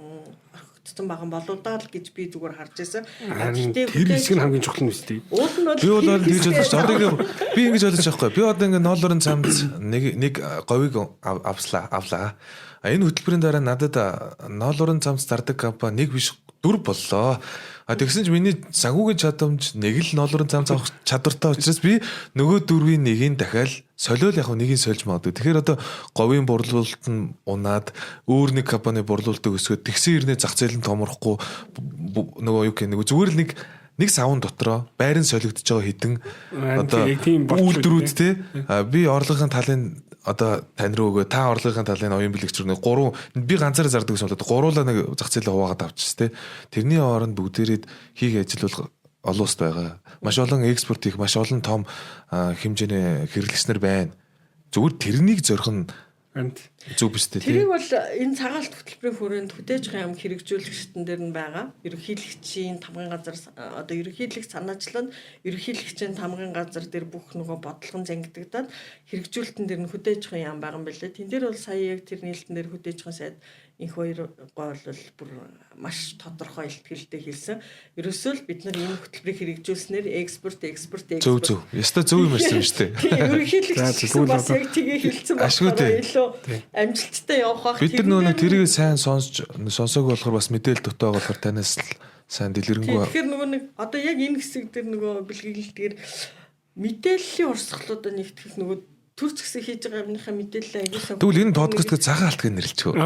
[SPEAKER 2] орхигдсон байгаа болоо даа л гэж би зүгээр харж байсан.
[SPEAKER 3] Гэхдээ тэр хэсэг нь хамгийн чухал нь үстэй.
[SPEAKER 2] Уул нь бол
[SPEAKER 1] би бол тэгж бодож одоо ингээ би ингэж бодож байгаа байхгүй. Би одоо ингээ ноолорын цамд нэг говийг авлаа. А энэ хөтөлбөрийн дараа надад ноолорын цамц зардаг компани нэг биш дөрв боллоо. А тэгсэн чинь миний санхүүгийн чадамж нэг л ноолорын цамц авах чадвартай учраас би нөгөө дөрвийн нэгийг дахиад солиол яг нэгийг сольж магадгүй. Тэгэхээр одоо говийн борлуулалт нь унаад өөр нэг компани борлуулалтыг өсгөөд тэгсэн хэрнээ зах зээл нь томрохгүй нөгөө юу гэх нэг зүгээр л нэг савн дотроо байран солигдож байгаа хідэн одоо үйлдвэрүүд те би орлогын талын одоо тань руу өгөө та орлогын талын оюун бэлэгч рүү гурван би ганцаараа зардаг гэсэн бол гуруулаа нэг зах зээлээ хуваагаад авчихс те. Тэрний оронд бүгдээрээ хийх ажил бол олон улсад байгаа. Маш олон экспорт хийх маш олон том хэмжээний хэрэглэгчнэр байна. Зүгээр тэрнийг зорих нь Зөв биз дээ.
[SPEAKER 2] Тэрийг бол энэ цагаалт хөтөлбөрийн хүрээнд хөдөөж байгаа юм хэрэгжүүлэгчдэн дээр нь байгаа. Ерөнхийлөгчийн тамгын газар, одоо ерөнхийлөгч санаачлал нь ерөнхийлөгчийн тамгын газар дээр бүх нөгөө бодлогон зангидагдаад хэрэгжүүлэлтэн дээр нь хөдөөж байгаа юм байгаа юм билээ. Тэн дээр бол сая яг тэр нийлтэн дээр хөдөөж байгаа сайд инх хоёр гол бол бүр маш тодорхой илтгэлтэй хэлсэн. Ерөөсөө л бид нар энэ хөтөлбөрийг хэрэгжүүлснээр экспорт, экспорт,
[SPEAKER 1] Зөв
[SPEAKER 2] экспорт.
[SPEAKER 1] зөв. Ёстой зөв юм ярьсан юм шүү дээ.
[SPEAKER 2] Тийм, ерөнхийлөгч бас яг тгээ хэлсэн
[SPEAKER 1] Ашгүй
[SPEAKER 2] болохоор
[SPEAKER 1] дээ.
[SPEAKER 2] илүү амжилттай явах бах.
[SPEAKER 1] Бид нар нөгөө нэг тэрийг сайн сонсч сонсоог болохоор бас мэдээлэл дутаа болохоор танаас л сайн дэлгэрэнгүй.
[SPEAKER 2] Тэгэхээр нөгөө нэг одоо яг энэ хэсэг дээр нөгөө бэлгэлдгээр мэдээллийн урсгалуудаа нэгтгэх нөгөө төр згсэн хийж байгаа юмныхаа мэдээлэл аягүй сайн.
[SPEAKER 1] Тэгвэл энэ подкастыг цагаан алт гэж нэрлэчихв.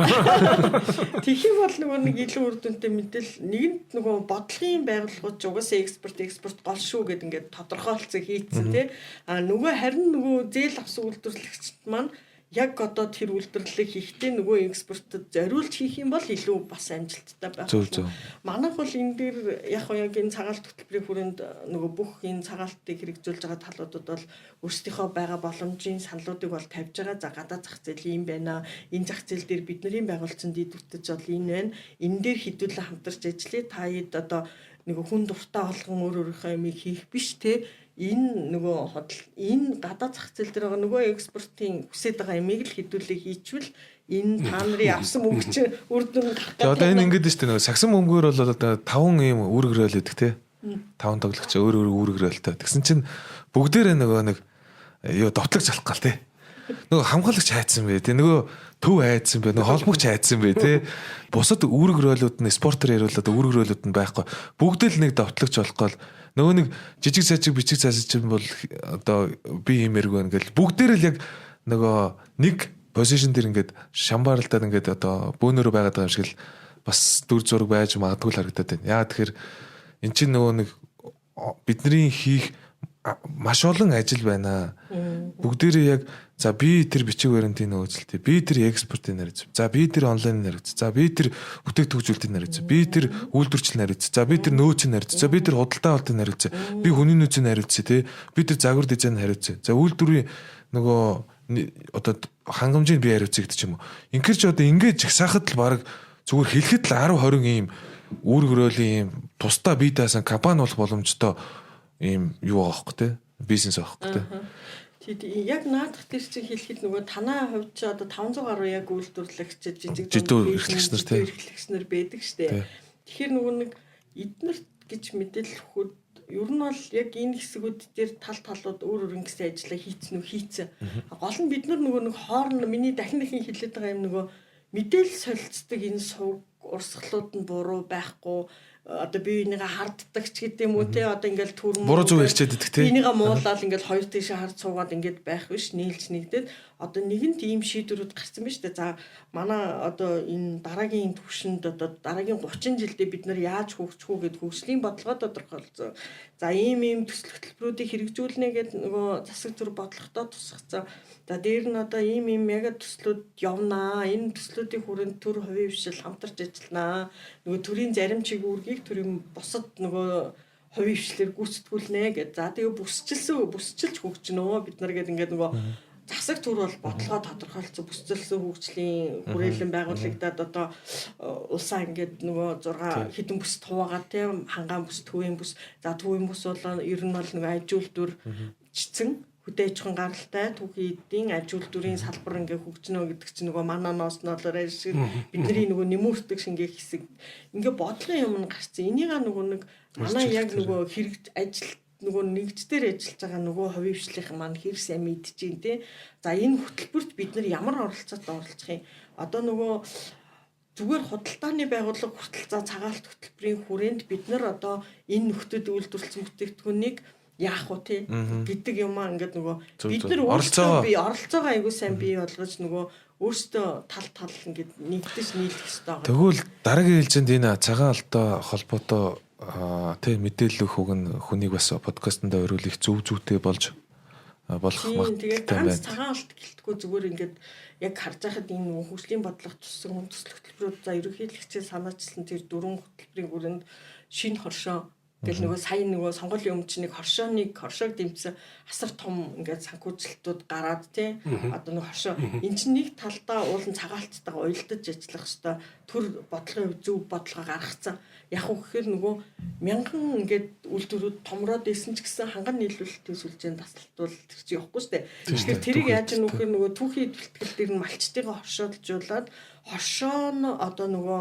[SPEAKER 2] Тэгэх бол нөгөө нэг илүү үр дүнтэй мэдээлэл нэгэнт нөгөө бодлогын байгууллагууд ч угаасаа экспорт экспорт гол шүү гэд ингээд тодорхойлцсон хийцэн тий. А нөгөө харин нөгөө зээл авсан үйлдвэрлэгчд маань яг одоо тэр үйлдвэрлэлийг хийхдээ нөгөө экспортод зориулж хийх юм бол илүү бас амжилттай байх.
[SPEAKER 1] Зөв зөв.
[SPEAKER 2] Манайх бол энэ дээр яг яг энэ цагаалт хөтөлбөрийн хүрээнд нөгөө бүх энэ цагаалтыг хэрэгжүүлж байгаа талуудад бол өөрсдийнхөө байгаа боломжийн саналуудыг бол тавьж байгаа. За гадаад зах зээл ийм байна. Энэ зах зээл дээр бидний байгуулсан дэд бүтэж бол энэ байна. Энэ дээр хэдүүлэн хамтарч ажиллая. Та хэд одоо нөгөө хүн дуртай болгон өөр өөрийнхөө юмыг хийх биш те. Энэ нөгөө ходол энэ гадаад зах зээл дээр байгаа нөгөө экспортын хүсэж байгаа юмыг л хэдүүлээ хийчвэл энэ та нарын авсан мөнгө чинь үр дүн гарах
[SPEAKER 1] Тэгээ одоо энэ ингэж шүү дээ нөгөө сагсан мөнгөөр бол одоо таван ийм үүрэг рол өгдөг те. Таван тоглогч өөр өөр үүрэг ролтой. Тэгсэн чинь бүгдээрээ нөгөө нэг юу довтлогч алах гал те. Нөгөө хамгаалагч хайцсан бэ те. Нөгөө төв хайцсан бэ. Нөгөө холбогч хайцсан бэ те. Бусад үүрэг ролууд нь спортоор яриулаад үүрэг ролууд нь байхгүй. Бүгд л нэг довтлогч болох гол нөгөө нэг жижиг сажиг бичиг цаасаж чинь бол одоо би юм эрг байна гэл бүгдээр л яг нөгөө нэг позишн дээр ингээд шамбаралдаад ингээд одоо бөөнөрөө байгаад байгаа юм шиг л бас дүр зураг байж магадгүй л харагдаад байна. Яа тэгэхээр эн чинь нөгөө нэг бидний хийх маш олон ажил байна. Бүгдээрээ яг за би тэр бичиг баримтын нөөцлөлтөө, би тэр экспортын хариуц, за би тэр онлайн хариуц, за би тэр бүтээгдэхүүнжүүлэлтийн хариуц, би тэр үйлдвэрчлэл хариуц, за би тэр нөөцийн хариуц, за би тэр худалдаа авалтын хариуц, би хүний нөөцийн хариуц тий, би тэр загвар дизайн хариуц, за үйлдвэрийн нөгөө одоо хангамжийг би хариуцъя гэдэг ч юм уу. Инкэр ч одоо ингэж жагсаахад л баг зүгээр хэлэхэд л 10 20 ийм үүрэг ролын ийм тусдаа бие даасан компани болох боломжтой ийм юу байгаа хөөхгүй те, бизнес байгаа хөөхгүй те.
[SPEAKER 2] Тий, яг наадах тэр чинь хэлэхэд нөгөө танаа хувьд чи одоо 500 гаруй яг үйлдвэрлэгч жижиг
[SPEAKER 1] жидүү эрхлэгч нар тий
[SPEAKER 2] эрхлэгч нар байдаг штэ. Тэгэхээр нөгөө нэг эднэрт гэж мэдээлэл өгөхөд ер нь бол яг энэ хэсгүүд дээр тал талууд өөр өөр ингэсэн ажиллаа хийцэн үү хийцэн. Гол нь бид нар нөгөө нэг хоорн миний дахин дахин хэлээд байгаа юм нөгөө мэдээлэл солилцдог энэ сувг урсгалууд нь буруу байхгүй, одоо бие бинийгээ харддаг ч гэдэг юм уу те, одоо ингээл төрм
[SPEAKER 1] буруу зүг ярьчиад идэх те,
[SPEAKER 2] бинийгээ муулаад ингээл хоёр тийшээ хард суугаад ингээд байх биш, нийлж нэгдээд одоо нэгэнт ийм шийдвэрүүд гарсан биз дээ. За манай одоо энэ дараагийн түвшинд одоо дараагийн 30 жилдээ бид нар яаж хөгжих үү гэд хөгжлийн бодлогоо тодорхойлцсон. За ийм ийм төсөл хөтөлбөрүүдийг хэрэгжүүлнэ гэд нөгөө засаг төр бодлоготой тусгацсан. За дээр нь одоо ийм ийм яг төслүүд явнаа. Энэ төслүүдийн хүрээнд төр хувийн хвшил хамтарч ажилланаа. Нөгөө төрийн зарим чиг үүргийг төрийн бусад нөгөө хувийн хвшлэр гүйцэтгүүлнэ гэд. За тэгээ бүсчилсэн бүсчилж хөгжнөө бид нар гэд ингээд нөгөө засаг төр бол бодлогоо тодорхойлцсон бүсчилсэн хөгжлийн хүрээлэн байгуулагдаад одоо улсаа ингээд нөгөө 6 хэдэн бүст хуваагаад тийм хангаан бүс, төвийн бүс. За төвийн бүс бол ер нь бол нөгөө аж үйлдвэрчсэн хөдөө аж ахуйн гаралтай түүхийн эдийн аж үйлдвэрийн салбар ингээ хөгжнө гэдэг чинь нөгөө манай ноосноолоор шиг бидний нөгөө нэмүүртэг шингээх хэсэг ингээ бодлогын юм нь гарцсан. Энийга нөгөө нэг манай яг нөгөө хэрэг ажил нөгөө нэгждэр ажиллаж байгаа нөгөө хувийн хвшлийнхэн маань хэр сайн мэдчихээн те. За энэ хөтөлбөрт бид нар ямар оролцоотой оролцох юм? Одоо нөгөө зүгээр худалдааны байгууллага хүртэл за цагаалт хөтөлбөрийн хүрээнд бид нар одоо энэ нөхдүүд үйлдвэрлэсэн бүтээгдэхүүнийг яах вэ те гэдэг юм аа ингээд нөгөө бид нар өөрсдөө бий оролцоогоо аягүй сайн бий болгож нөгөө өөрсдөө тал тал ингээд нэгдэж нийлэх ёстой байгаа.
[SPEAKER 1] Тэгвэл дараагийн ээлжинд энэ цагаан алтай холбоотой тий мэдээлэл өгөх үг нь хүнийг бас подкастэндаа ориулах зөв зүйтэй болж болох
[SPEAKER 2] магадaltaй байна. Цагаан алт гэлтгүү зүгээр ингээд яг харж байхад энэ хөгжлийн бодлого туссан хүн төсөл хөтөлбөрүүд за ерөнхийлөгчийн санаачлан тэр дөрвөн хөтөлбөрийн хүрээнд шинэ хоршоо Гэл нөгөө сая нөгөө сонгуулийн өмнө чинь нэг хоршоог дэмжсэн асар том ингээд санхүүжилтүүд гараад тий одоо нөгөө хоршоо эн чинь нэг талдаа уулын цагаалттайгаа уялдаж ажиллах хэвээр төр бодлогын зөв бодлого гаргацсан. Яг уу гэхээр нөгөө мянган ингээд үйлдвэрүүд томроод исэн ч гэсэн ханган нийлүүлэлтийн сүлжээнд тасалтвал тэр чинь явахгүй шүү дээ. Тэгэхээр тэрийг яаж нүүхээр нөгөө түүхийн бэлтгэл дээр нь малчтыгаа хоршоолжуулаад хоршоо нь одоо нөгөө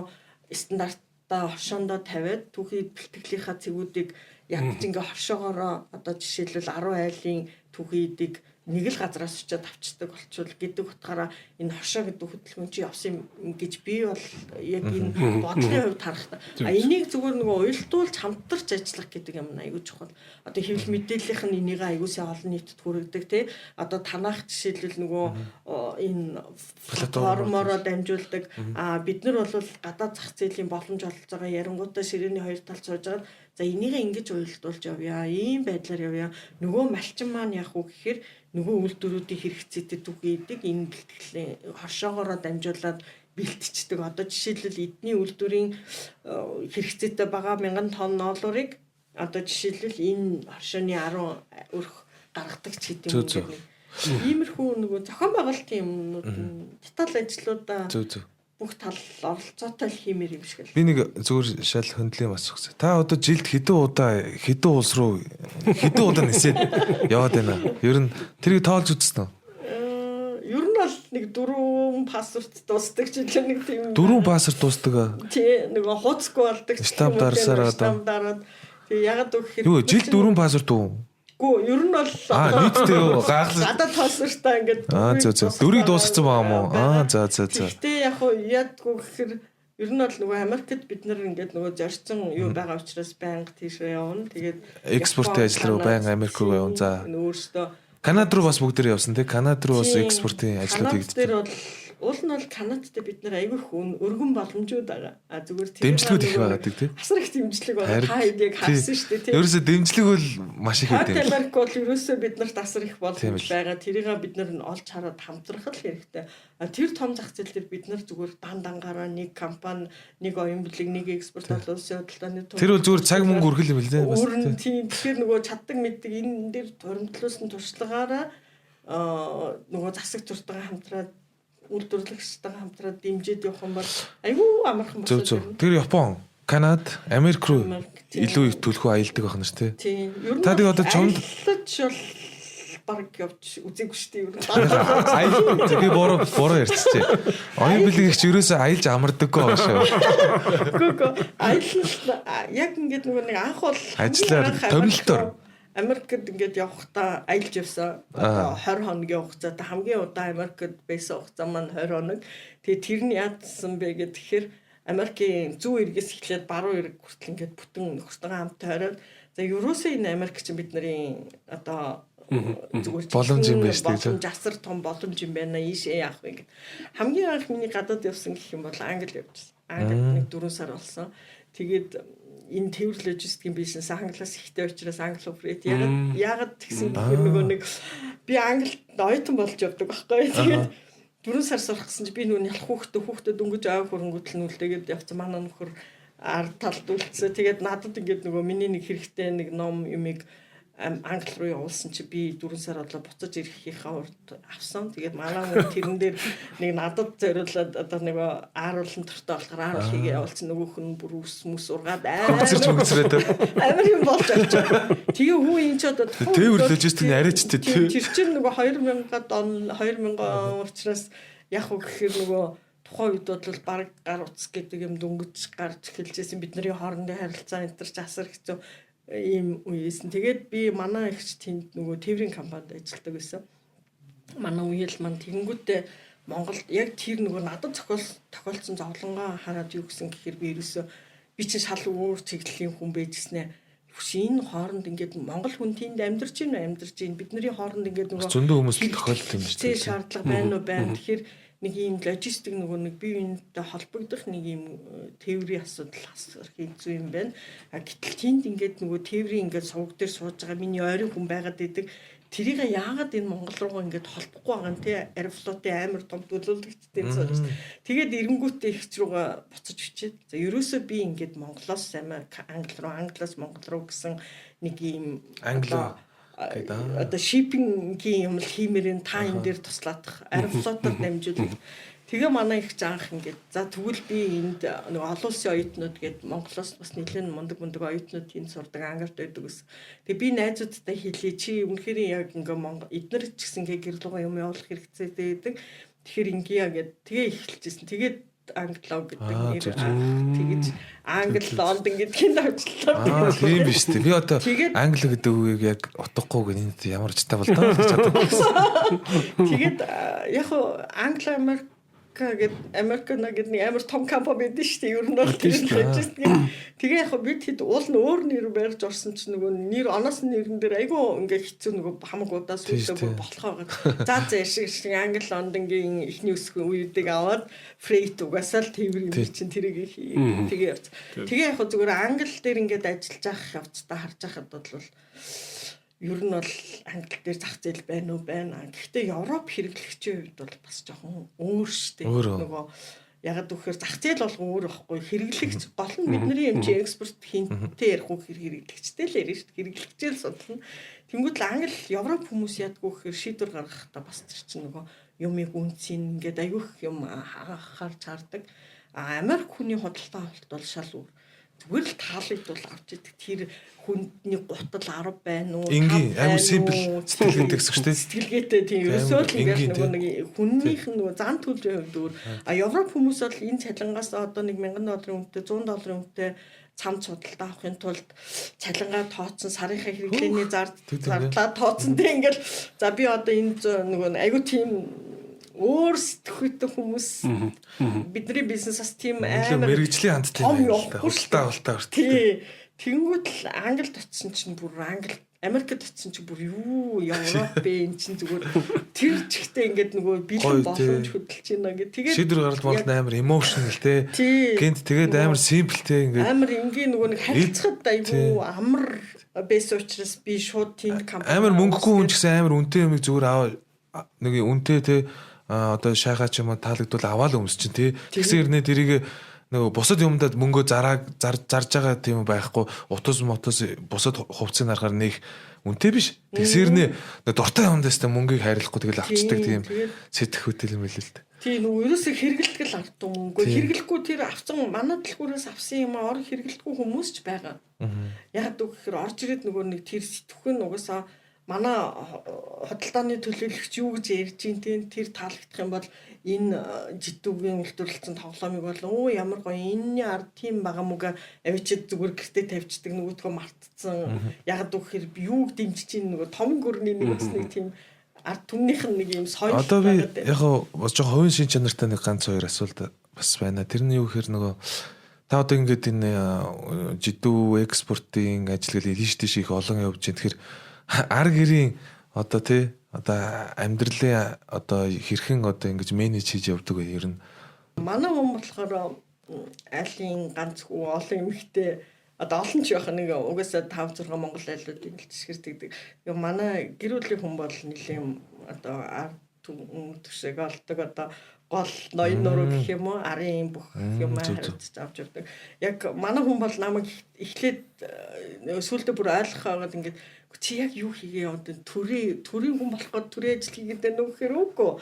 [SPEAKER 2] стандартаа хоршоондоо тавиад түүхийн бэлтгэлийнхаа цэгүүдийг ядаж ингээ хоршоогоороо одоо жишээлбэл 10 айлын түүхийдийг нэг л газраас очиад авчдаг болчвол гэдэг утгаараа энэ хоршоо гэдэг хөдөлгөөн чи явсан юм гэж би бол яг энэ бодлогын хувьд харах та. А энийг зүгээр нөгөө уялдуулж хамтарч ажиллах гэдэг юм айгүй чухал. Одоо хэвлэл мэдээллийнх нь энийг айгүй сайн олон нийтэд хүргэдэг тий. Одоо танах жишээлбэл нөгөө энэ платформороо дамжуулдаг. А бид нар бол гадаад зах зээлийн боломж олж байгаа ярингуудаа ширээний хоёр талд сууж байгаа. За энийг ингэж уялдуулж явъя. Ийм байдлаар явъя. Нөгөө малчин маань яг уу гэхээр нөгөө үйлдвэрүүдийн хэрэгцээтэй түүхийдэг энэ бэлтгэлийн хоршоогоороо дамжуулаад бэлтждэг. Одоо жишээлбэл эдний үйлдвэрийн хэрэгцээтэй байгаа 1000 тонн ноолуурыг одоо жишээлбэл энэ хоршооны 10 өрх гаргадаг ч гэдэг юм уу. Иймэрхүү нөгөө зохион байгуулалтын юмнууд деталь ажлуудаа бүх тал оролцоотой л хиймээр юм шиг л.
[SPEAKER 1] Би нэг зүгээр шал хөндлөлийн бас өгсөн. Та одоо жилд хэдэн удаа хэдэн улс руу хэдэн удаа нисээд яваад байна? Ер нь тэрийг тоолж үзсэн үү?
[SPEAKER 2] Ер нь бол нэг 4 паспорт дуусдаг ч юм нэг тийм.
[SPEAKER 1] 4 паспорт дуусдаг.
[SPEAKER 2] Тий, нөгөө хууцгүй болдог.
[SPEAKER 1] Штамп дарсаар
[SPEAKER 2] одоо. Штамп дараад. Тий, ягаад үг гэхээр
[SPEAKER 1] юу жилд 4 паспорт уу?
[SPEAKER 2] Гүү, ер нь бол
[SPEAKER 1] нийтдээ юу гайхал
[SPEAKER 2] гадаад паспортаа ингээд
[SPEAKER 1] зөө зөө дөрийг дуусгацсан байгаа юм уу? За за за.
[SPEAKER 2] Гэхдээ яг хуу яадгүй гэхээр ер нь бол нөгөө Америкт бид нар ингээд нөгөө зорьсон юу байгаа учраас байнга тийшээ явна. Тэгээд
[SPEAKER 1] экспортын ажил руу байнга Америк руу явна. За.
[SPEAKER 2] Өөрөөсөө
[SPEAKER 1] Канад руу бас бүгдээр явсан тий. Канад руу бас экспортын ажлууд
[SPEAKER 2] хийгддэг. Канад дээр бол уул нь бол Канадтай бид нар айгүй их өргөн боломжууд байгаа. А зүгээр
[SPEAKER 1] тэр дэмжлэгүүд их байгаа гэдэг тий.
[SPEAKER 2] Асар их дэмжлэг байгаа. Та хэд яг харсан шүү дээ тий.
[SPEAKER 1] Ерөөсөө дэмжлэг бол маш их
[SPEAKER 2] гэдэг. Америк бол ерөөсөө бид нарт асар их боломж байгаа. Тэрийг бид нар нь олж хараад хамтрах л хэрэгтэй. А тэр том зах зээл дээр бид нар зүгээр дан дангаараа нэг компани, нэг оюун бүлэг, нэг экспорт олон улсын худалдааны
[SPEAKER 1] Тэр бол зүгээр цаг мөнгө үргэл юм л дээ.
[SPEAKER 2] Бас тийм. Тэгэхээр нөгөө чаддаг мэддэг энэ дээр хуримтлуулсан туршлагаараа нөгөө засаг зуртайгаа хамтраад үйлдвэрлэгчтэйгээ хамтраад дэмжиж явах юм бол айгүй амархан
[SPEAKER 1] болсон. Зөв зөв. Тэр Япон, Канад, Америк руу илүү их төлхөө аялдаг байх нь шүү
[SPEAKER 2] дээ. Тийм. Та
[SPEAKER 1] тэг одоо чамд
[SPEAKER 2] бол баг явж үзээгүй шүү дээ. Ер нь.
[SPEAKER 1] Аялал би буруу ярьчихжээ. Оюун бэлгэгч ерөөсөө аялж амардаггүй байгаа шүү.
[SPEAKER 2] Үгүй аялал яг ингээд нөгөө нэг анх бол
[SPEAKER 1] ажиллаар томилтоор
[SPEAKER 2] Америкт ингээд явахдаа аялж явсан. Одоо 20 хоногийн хугацаатай хамгийн удаан Америкт байсан хугацаа маань 20 хоног. Тэгээ тэр нь яадсан бэ гэхээр Америкийн зүүн эргээс эхлээд баруун эрг хүртэл ингээд бүтэн нөхөртөө хамт тойроод за ерөөсөө энэ Америк чинь бидний одоо
[SPEAKER 1] зүгээр боломж юм байна шүү
[SPEAKER 2] дээ. Боломж асар том боломж юм байна. Ийшээ яах вэ гэд. Хамгийн анх миний гадаад явсан гэх юм бол Англи явжсэн. Англид нэг 4 сар болсон. Тэгээд энэ тээвэр логистикийн бизнес англиас ихтэй учраас англи оперейт ягаад тэгсэн гэхээр нөгөө нэг би англид оюутан болж явдаг байхгүй. Тэгээд 4 сар сурах гэсэн чи би нөгөө нялх хүүхдээ дөнгөж ой хөрөнгөтөл нүлдээгээд явцсан. Манай нөхөр ард талд үлдсэн. Тэгээд надад ингээд нөгөө миний нэг хэрэгтэй нэг ном юмыг англи руу явуулсан чи би 4 сар болоо буцаж ирэхийнхаа урд авсан. Тэгээд манай хүн тэрэн дээр нэг надад зориулаад одоо нэг ааруулан төртөө болохоор ааруул хийгээ явуулсан. Нөгөөх нь бүр үс мүс ургаад
[SPEAKER 1] амар
[SPEAKER 2] амар юм болж авчаа. Тэгээ хүү энэ ч одоо
[SPEAKER 1] тээвэр логистикийн арайч
[SPEAKER 2] тэр чинь нөгөө 2000-ад он 2000 он учраас яг уу гэхээр нөгөө тухайн үед бол баг гар утас гэдэг юм дөнгөж гарч эхэлжсэн. Бидний хоорондын харилцаа энэ төр ч асар хэцүү ийм үеэсэн. Тэгээд би манай эгч тэнд нөгөө тээврийн компанид ажилладаг байсан. Манай үеэл маань тэгэнгүүтээ Монголд яг тэр нөгөө надад тохиолдсон зовлонгоо хараад юу гэсэн гэхээр би ерөөсөө би чинь шал өөр чиглэлийн хүн байжснэ. Энэ хооронд ингээд Монгол хүн тэнд амьдарч байна амьдарч байна. Бидний хооронд ингээд
[SPEAKER 1] нөгөө зөндөө хүмүүс тохиолдол юм
[SPEAKER 2] шүү дээ. Шаардлага байна уу байна. Тэгэхээр нэг ийм логистик нөгөө нэг бие биентэй холбогдох нэг ийм тээврийн асуудал асар хэцүү юм байна. А гэтэл тэнд ингээд нөгөө тээврийн ингээд сувг дээр сууж байгаа миний ойрын хүн байгаад идэг. Тэрийг яагаад энэ Монгол руугаа ингээд холбохгүй байгаа юм те, Аэрофлотын амар том төлөөлөгчтэй сууж. Тэгээд эренгүүтээ эгч рүүгээ буцаж өчөөд. За, ерөөсөө би ингээд Монголоос Америк, Англи руу, Англиас Монгол руу гэсэн нэг ийм
[SPEAKER 1] Англи
[SPEAKER 2] одоо shipping ийн юм л хиймээр, та энэ дээр туслаадах, Аэрофлотоор дамжуулах. Тэгээ манай их анх ингээд, за, тэгвэл би энд нэг олон улсын оюутнууд гээд Монголоос бас нэлээд мундаг мундаг оюутнууд энд сурдаг, Англид байдаг гэсэн. Тэгээ би найзуудтай хэлье, чи үнэхээр яг ингээ Монгол эднэр ч гэсэн ингээ гэр лүүгээ юм явуулах хэрэгцээтэй байдаг. Тэгэхээр ингэя гэд тэгээ эхэлчихсэн. Тэгээд Англо гэдэг нэр тэгэж Англи, Лондон гэдгийг авчлаа.
[SPEAKER 1] Аа, тийм биш үү. Би одоо Англи гэдэг үгийг яг утгагүй гэн энэ ямар ч та бол даа гэж чаддаг.
[SPEAKER 2] Тэгээд яг Англи, Америк гэд Американа гэдэг нэг амар том компани байдаг шүү дээ. Ер нь бол тэр л байж. Тэгээ яг бид хэд уул нь өөр нэр барьж орсон чинь нөгөө нэр оноос нэрэн дээр айгүй ингээ хэцүү, нөгөө хамаг удаа сүүлдээ бүр болохоо байгаа. За, шиг шиг Англи, Лондонгийн эхний өсгөн үеүүдийг аваад freight угаасаа л тээвэр юм чинь тэрийг тэгээ явц. Тэгээ яг зүгээр Англи дээр ингээд ажиллаж явах явцдаа харж байхад бол ер нь бол англи дээр зах зээл байна уу, байна. Гэхдээ Европ хэрэглэгчийн хувьд бол бас жоохон өөр шүү дээ. Нөгөө ягаад гэвэл зах зээл болгон өөр байхгүй, хэрэглэгч гол нь бидний юм чи экспорт хинтээ ярих уу, хэрэглэгчтэй л ярина шүү дээ. Хэрэглэгчээ л судална. Тэнгүүд л Англи, Европ хүмүүс яадгүй гэхээр шийдвэр гаргахдаа бас тэр чинь нөгөө юмыг үнцийн ингээд аягүй юм анхаарч хардаг. А Америк хүний худалдаа авалт бол шал өөр, зүгээр л таалагдвал авч идэг. Тэр хүндний гутал 10 байна уу?
[SPEAKER 1] Энгийн, амар simple сэтгэлгээтэй гэсэн шүү дээ.
[SPEAKER 2] Сэтгэлгээтэй, тийм, ерөөсөө л ингээд нөгөө нэг хүннийх нь нөгөө зан төлрийн хувьд өөр. А Европ хүмүүс бол энэ цалингаас одоо нэг 1000 долларын үнэтэй, 100 долларын үнэтэй цамц худалдаа авахын тулд цалингаа тооцсон, сарынхаа хэрэглээний зардлаа тооцсон, тийм, ингээл за, би одоо энэ нөгөө айгу тийм өөр сэтгхүйтэй хүмүүс, бидний бизнес бас тийм
[SPEAKER 1] амар мэргэжлийн хандтай
[SPEAKER 2] юм байна.
[SPEAKER 1] Худалдаа авалтаа
[SPEAKER 2] хүртэл. Тий. Тэнгүүт л Англид очисон чинь бүр, Англи, Америкт очисон чинь бүр юу Европ бэ, эн чинь зүгээр тэр чигтээ ингээд нөгөө бэлэн боломж хөдөлж байна гэх.
[SPEAKER 1] Тэгээд шийдвэр гаргалт бол амар emotional те. Гэнт тэгээд амар simple те ингээд
[SPEAKER 2] амар энгийн, нөгөө нэг харилцахад айгүй амар байсан учраас би шууд тийм
[SPEAKER 1] компани амар мөнгөгүй хүн ч гэсэн амар үнэтэй юмыг зүгээр аваа, нэг үнэтэй те, одоо шайхаа ч юм уу таалагдвал аваад өмс чинь тий. Тэгсэн хэрнээ тэрийг нөгөө бусад юмдад мөнгөө зараа зарж байгаа тийм байхгүй, утас мотос бусад хувцсыг харахаар нэх үнэтэй биш. Тэгсэн хэрнээ дуртай юмдаас та мөнгийг хайрлахгүй тэгэл авчдаг тийм сэтгэхүйтэй юм байл л дээ.
[SPEAKER 2] Тийм, нөгөө ерөөсө хэрэгэлдэг л авдаг мөнгө. Хэрэглэхгүй тэр авсан, манай дэлгүүрээс авсан юм ор хэрэглэдэггүй хүмүүс ч байгаа. Яг үг гэхээр орж ирээд нөгөө нэг тэр сэтгхүн угаасаа манай худалдааны төлөөлөгч юу гэж ярьж ин тэр таалагдах юм бол энэ жидүүгийн үйлдвэрлэсэн тоглоомыг бол өө ямар гоё, энэний ард тийм байгаа мөг авчид зүгээр гэртээ тавьчихдаг, нөгөөдгөө мартцсан. Яг гэхээр юуг дэмжиж ин нөгөө том гүрний нэг бас нэг тийм ард түмнийх нь нэг юм соёл.
[SPEAKER 1] Одоо би яг бас жоохон хувийн шин чанартай нэг ганц хоёр асуулт бас байна. Тэрний юу гэхээр нөгөө та одоо ингээд энэ жидүү экспортын ажил гэл ийш тийш их олон явж байна. Тэгэхээр ар гэрийн одоо тий одоо амьдралын одоо хэрхэн одоо ингэж manage хийж явдаг вэ ер нь?
[SPEAKER 2] Манай хүн болохоор айлын ганц хүү, олон эмэгтэй, одоо олон ч байх, нэг угаасаа 5 6 Монгол айлуудын л тишгэртэгдэг. Тэгээ манай гэр бүлийн хүн бол нэлийн одоо ард түшиг олдог, одоо гол ноён нуруу гэх юм уу, арын бүх юм хариуцж авч явдаг. Яг манай хүн бол намайг эхлээд сүүлдээ бүр ойлгохоо ингээд чи яг юу хийгээ яваад байна? Төрийн хүн болох гээд төрийн ажил хийгээд байна уу гэхээр үгүй.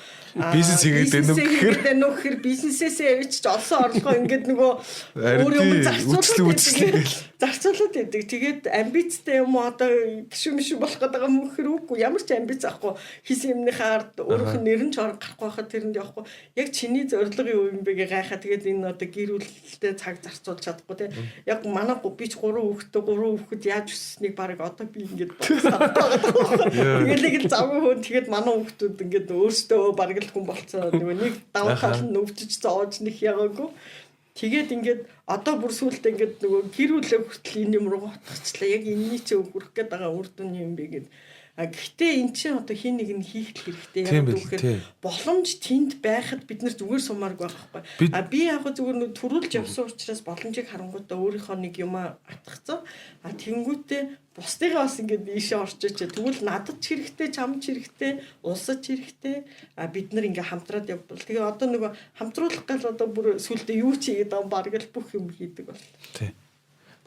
[SPEAKER 1] Бизнес хийгээд байна уу
[SPEAKER 2] гэхээр байна уу гэхээр бизнесээсээ авчиж олсон орлогоо ингээд нөгөө өөр юм зарцуулаад зарцуулаад байдаг. Тэгээд амбицтай юм уу, одоо гişү мишү болох гээд байгаа юм гэхээр үгүй. Ямар ч амбиц авахгүй. Хийсэн юмныхаа ард өөрийнх нь нэр нь ч гарахгүй байхад тэрэнд явахгүй. Яг чиний зорилго юу юм бэ гэ гайхаа. Тэгээд энэ одоо гэр бүлтэй цаг зарцуулж чадахгүй те. Яг манай би ч гурван хүүхэдтэй, гурван хүүхэд яаж өссөнийг баг одоо би ингээд тэгэл нэг л завгүй хүн, тэгээд манай хүүхдүүд ингээд өөрсдөө бараг л хүн болцсон. Нөгөө нэг давуу тал нь өвчөж зоож нэг ягаагүй. Тэгээд ингээд одоо бүр сүултээ ингээд нөгөө гэр бүлээ хүртэл энэ юм руу утгачлаа. Яг энэний чи өгөх гээд байгаа үр дүн юм бэ гэд. А гэхдээ эн чинь одоо хин нэг нь хийх хэрэгтэй. Яг гэхээр боломж тэнд байхад бид нар зүгээр сумааргүй байх байхгүй. А би яг зүгээр нэг төрүүлж явсан учраас боломжийг харангуйтаа өөрийнхөө нэг юмаа атгацсан. А тэнгүүтээ бусдыгаа бас ингээд ийшээ орчооч. Тэгвэл надад ч хэрэгтэй, чам ч хэрэгтэй, улсад ч хэрэгтэй. А бид нар ингээ хамтраад явбал. Тэгээ одоо нөгөө хамтруулах гал одоо бүр сүулдэ юу ч хийгээд байгаа бараг л бүх юм хийдэг бол.
[SPEAKER 1] Тий.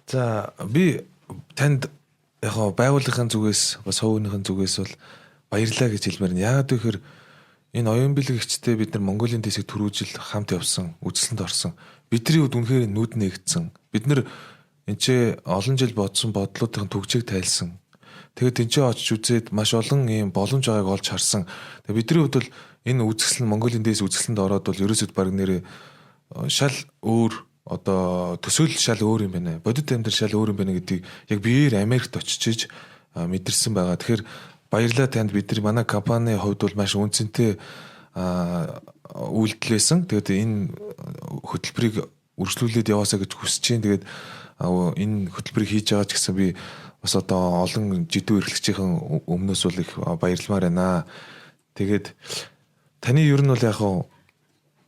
[SPEAKER 1] За би танд яг хоо байгууллагын зүгээс бас хувийнхын зүгээс бол баярлалаа гэж хэлмээр нь. Яагаад гэвэл энэ оюун бэлэгчтэй бид нар Монголын дэсийг түрүүжил хамт явсан, үзэсгэлэнд орсон. Бидний хувьд үнэхээр нүд нээгдсэн. Бид нар энэ ч олон жил бодсон бодлуудын түгжээг тайлсан. Тэгээд тэнцээ очиж үзээд маш олон ийм боломж байгааг олж харсан. Тэгээд бидний хувьд бол энэ үзэсгэлэн Монголын дэс үзэсгэлэнд ороод бол ерөөсөд баг нэрээ шал өөр одоо төсөөлөл шал өөр юм байна. Бодит амьдрал шал өөр юм байна гэдгийг яг биеэр Америкт очиж иж мэдэрсэн байгаа. Тэгэхээр баярлалаа танд. Бид нар манай компани хувьд бол маш үнцэнтэй үйлдэл байсан. Тэгээд энэ хөтөлбөрийг үргэлжлүүлээд яваасаа гэж хүсэж чинь. Тэгээд энэ хөтөлбөрийг хийж байгаа ч гэсэн би бас одоо олон жидүү эрхлэгчийн өмнөөс бол их баярламаар байна. Тэгээд таны ер нь бол яг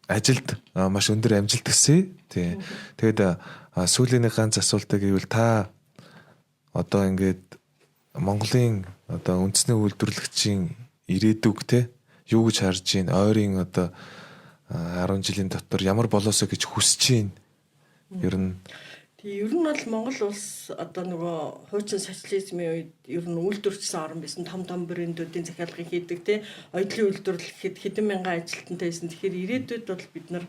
[SPEAKER 1] ажилд маш өндөр амжилт хүсье. Тий. Тэгээд сүүлийн нэг ганц асуултаа гэвэл та одоо ингээд Монголын одоо үндэсний үйлдвэрлэгчийн ирээдүг те юу гэж харж байна? Ойрын одоо 10 жилийн дотор ямар болоосоо гэж хүсэж байна? Ер нь
[SPEAKER 2] Тий, ер нь бол Монгол улс одоо нөгөө хуучин социализмын үед ер нь үйлдвэрчсэн орн байсан, том том брэндүүдийн захиалгыг хийдэг тий. Оюутлын үйлдвэрлэл гэхэд хэдэн мянган ажилтнтай байсан. Тэгэхээр ирээдүйд бол бид нар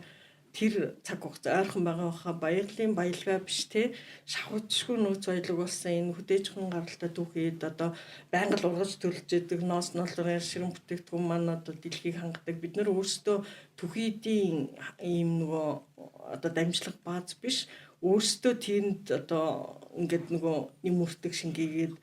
[SPEAKER 2] тэр цаг хугацаа ойрхон байгаа хаа баярлалын баялгаа биш тий. Шавхажгүй нөөц баялаг болсон энэ хөдөөжхөн гаралтай түүхийд одоо байнга л ургаж төлж идэг ноос нолрын ширэн бүтээгдэхүүн маань одоо дэлхийг хангадаг. Бид нар өөрсдөө түүхийдийн ийм нөгөө одоо дамжлах бааз биш, өөрсдөө тэнд одоо ингээд нөгөө нэм үртэг шингээгээд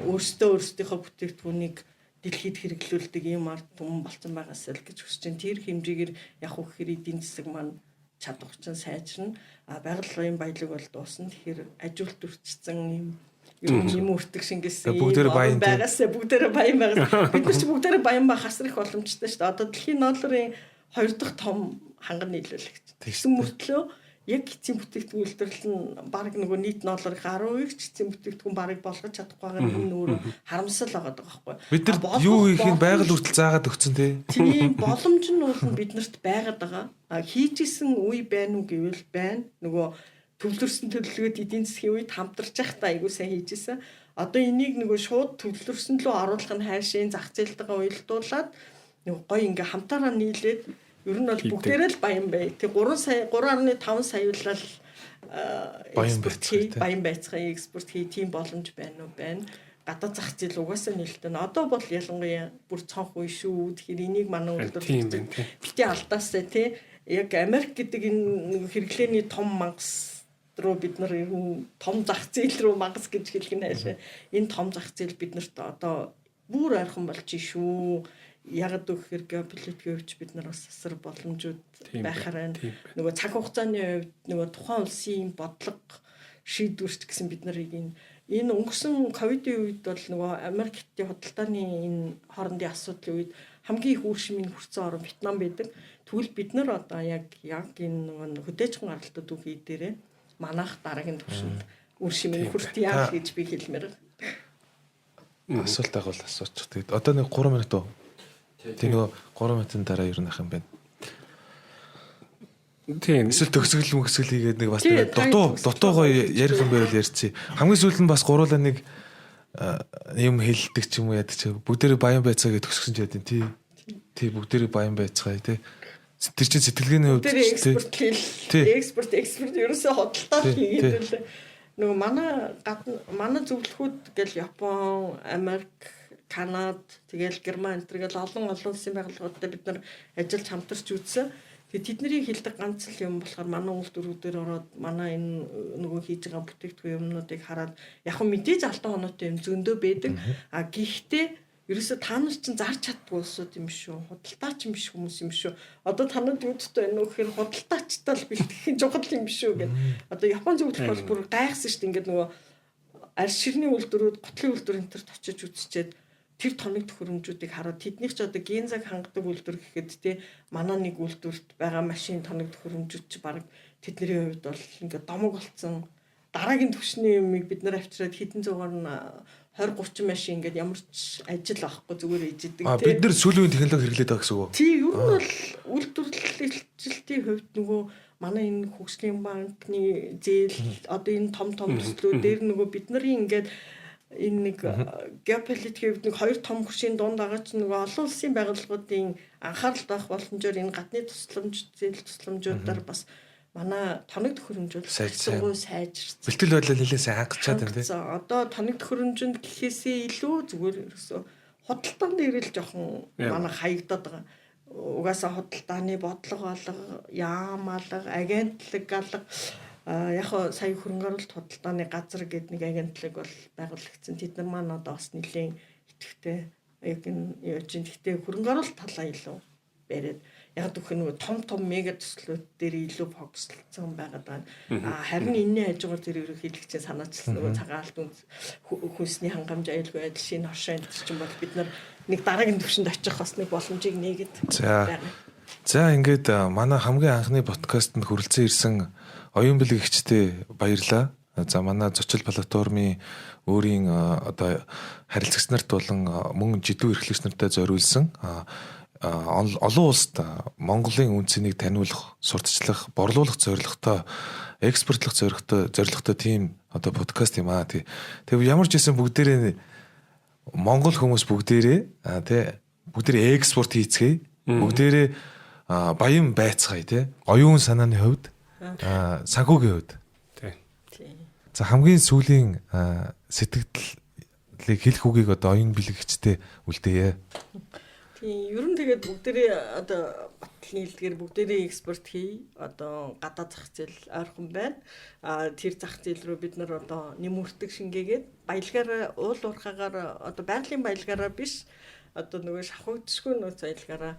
[SPEAKER 2] өөрсдөө өөрсдийнхөө бүтээгдэхүүнийг дэлхийд хэрэглүүлдэг ийм ард түмэн болцсон байгаасаа л гэж хүсэж байна. Тэр хэмжээгээр яг үхээр эдийн засаг маань чадвар чинь сайжирна. А байгалийн баялаг бол дуусна. Тэгэхээр ажилт өрчсөн ийм юм өртөг шингээсэн
[SPEAKER 1] бүгдээрээ баян
[SPEAKER 2] байгаасаа бүгдээрээ баян байгаас. Бид нар чи бүгдээрээ баян байх асар их боломжтой шүү дээ. Одоо дэлхийн ноолрын хоёр дахь том ханган нийлүүлэгч. Тэгсэн мөртлөө яг эцсийн бүтээгдэхүүн үйлдвэрлэл нь баг нөгөө нийт ноолрын 10% ч эцсийн бүтээгдэхүүн барыг болгож чадахгүй байгаа нь энэ өөрөө харамсал байгаа байхгүй.
[SPEAKER 1] Бид нар юу хийх нь байгаль хүртэл заагаад өгсөн тий.
[SPEAKER 2] Тийм боломж нь бол биднэрт байгаад байгаа. А хийж исэн үе байна уу гэвэл байна. Нөгөө төвлөрсөн төлөвлөгөөд эдийн засгийн үед хамтарч байхдаа айгуу сайн хийж исэн. Одоо энийг нөгөө шууд төвлөрсөн лөө оруулах нь хайшин зах зээлтэйгээ уялдуулаад нөгөө гоё ингээ хамтаараа нийлээд ер нь бол бүгдээрээ л баян бай. Тэг 3 сая 3.5 саяулал
[SPEAKER 1] экспорт хий,
[SPEAKER 2] баян байцгаая экспорт хий тийм боломж байна уу байна. Гадаад зах зээл угаасаа нээлттэй. Одоо бол ялангуяа бүр цонх үе шүү. Тэгэхээр энийг манай үйлдвэрлэгчид бити алдаасаа тий. Яг Америк гэдэг энэ хэрэглээний том мангас руу бид нар ер нь том зах зээл рүү мангас гэж хэлэх нь хайшаа. Энэ том зах зээл бид нарт одоо бүр ойрхон болж шүү. Яг гэхээр геополитикийн хувьд бид нар бас асар боломжууд байхаар байна. Нөгөө цаг хугацааны хувьд нөгөө тухайн улсын бодлого шийдвэрч гэсэн бид нарыг энэ өнгөрсөн ковидын үед бол нөгөө Америкт худалдааны энэ хоорондын асуудлын үед хамгийн их үр шимийг хүртсэн орн Вьетнам байдаг. Тэгвэл бид нар одоо яг энэ нөгөө хөдөөжхөн гаралтууд үхий дээрээ манайх дараагийн түвшинд үр шимийг хүртье гэж би хэлмээр.
[SPEAKER 1] Асуулт агуул асуучих. Тэгээд одоо нэг 3 минут уу? Тийм нөгөө 3 минутын дараа ер нь ах юм байна.
[SPEAKER 3] Тийм.
[SPEAKER 1] Эсвэл төгсгөл мөксгөл хийгээд нэг бас дутуу гоё ярих юм байвал ярьчих. Хамгийн сүүлд нь бас гуруулаа нэг юм хэлдэг ч юм уу яадаг ч бүгдээрээ баян байцгаа гэж төгсгсөн ч яд юм тий. Тий бүгдээрээ баян байцгаая тий. Тэр чинь сэтгэлгээний хувьд
[SPEAKER 2] экспорт хэл экспорт ерөөсөө худалдаа хийгээд л нөгөө манай гадна манай зөвлөхүүд гэл Япон, Америк, Канад, тэгэл Герман энэ гэл олон олон улсын байгууллагуудтай бид нар ажиллаж хамтарч үзсэн. Тэгээ тэдний хэлдэг ганц л юм болохоор манай үйлдвэрүүдээр ороод манай энэ нөгөө хийж байгаа бүтээгдэхүүн юмнуудыг хараад яг хөө мэдээж алтан оноотой юм зөндөө байдаг. А гэхдээ ерөөсө та нар чинь зарч чаддгүй улсууд юм шүү. Худалдаач юм биш хүмүүс юм шүү. Одоо та нарт юу дутуу байна вэ гэхээр худалдаачтай л бэлтгэх нь чухал юм шүү гэд. Одоо Япон зөвлөх бол бүр гайхсан шүү дээ. Ингээд нөгөө арьс ширний үйлдвэрүүд, гутлын үйлдвэр энэ төрт очиж үзчихэд тэр тоног төхөөрөмжүүдийг хараад тэднийх ч одоо гензаг хангадаг үйлдвэр гэхэд те манай нэг үйлдвэрт байгаа машин тоног төхөөрөмжүүд чи баг тэдний хувьд бол ингээд домог болцсон дараагийн түвшний юмыг бид нар авчираад хэдэн зуугаар нь 20 30 машин ингээд ямар ч ажил авахгүй зүгээр ижидэг
[SPEAKER 1] те. Бид нар сүүлийн үеийн технологи хэрэглээд байгаа гэсэн үг үү?
[SPEAKER 2] Тий, ер нь бол үйлдвэрлэлтийн хувьд нөгөө манай энэ хөгжлийн банкны зээл одоо энэ том том төслүүд дээр нөгөө бид нарын ингээд энэ нэг геополитикийн хувьд нэг хоёр том хөшийн дунд байгаа чинь нөгөө олон улсын байгууллагуудын анхаарал байх боломжоор энэ гадны тусламж зээл тусламжуудаар бас манай тоног төхөөрөмжүүд сайжирсан сайжирсан.
[SPEAKER 1] Бэлтгэл байдлаа нэлээд сайн хангачаад байна тий.
[SPEAKER 2] Одоо тоног төхөөрөмжөнд гэхээсээ илүү зүгээр ерөөсөө худалдаан дээр л жоохон манай хаягдаад байгаа. Угаасаа худалдааны бодлого алга, яам алга, агентлаг алга яг хоо сая хөрөнгө оруулалт худалдааны газар гэдэг нэг агентлаг бол байгуулагдсан. Тэд нар маань одоо бас нэлээд идэвхтэй яг энэ юу чинь гэхдээ хөрөнгө оруулалт талаа илүү бариад яг гэх нөгөө том том мега төслүүд дээр илүү фокуслцсан байгаад байна. А харин энэний хажуугаар тэр ерөнхийлөгчийн санаачилсан нөгөө цагаалт хүнсний хангамж аюулгүй байдал шинэ хоршоо энэ чинь бол бид нар нэг дараагийн түвшинд очих бас нэг боломжийг нээгээд
[SPEAKER 1] байна. За ингээд манай хамгийн анхны подкастэнд хүрэлцэн ирсэн оюун бэлэг эгчтэй баярлалаа. За манай зочил платформын өөрийн одоо харилцагч нарт болон мөн жидүү эрхлэгч нартай зориулсан олон улсад Монголын үн цэнийг таниулах, сурталчлах, борлуулах зорилготой, экспортлох зорилготой тийм одоо подкаст юм аа тий. Тэг ямар ч байсан бүгдээрээ Монгол хүмүүс бүгдээрээ тий бүгдээрээ экспорт хийцгээе. Бүгдээрээ баян байцгаая тий. Оюун санааны хувьд, санхүүгийн хувьд.
[SPEAKER 3] Тий.
[SPEAKER 1] За хамгийн сүүлийн сэтгэлдлийг хэлэх үгийг одоо оюун бэлэгчтэй үлдээе.
[SPEAKER 2] Тийм, ер нь тэгээд бүгдээрээ одоо батлын хэлдгээр бүгдээрээ экспорт хий. Одоо гадаад зах зээл ойрхон байна. А тэр зах зээл рүү бид нар одоо нэмүртэг шингээгээд баялгаараа уул уурхаагаар одоо байгалийн баялгаараа биш одоо нөгөө шавхагдшгүй нөөц баялгаараа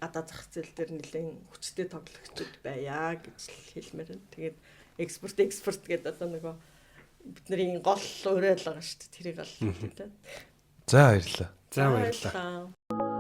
[SPEAKER 2] гадаад зах зээл дээр нэлээд хүчтэй тоглогчд байя гэж хэлмээр байна. Тэгээд экспорт гэдэг одоо нөгөө бидний гол уриал байгаа шүү дээ. Тэрийг л хэлээ.
[SPEAKER 1] За баярлалаа.
[SPEAKER 3] За баярлалаа.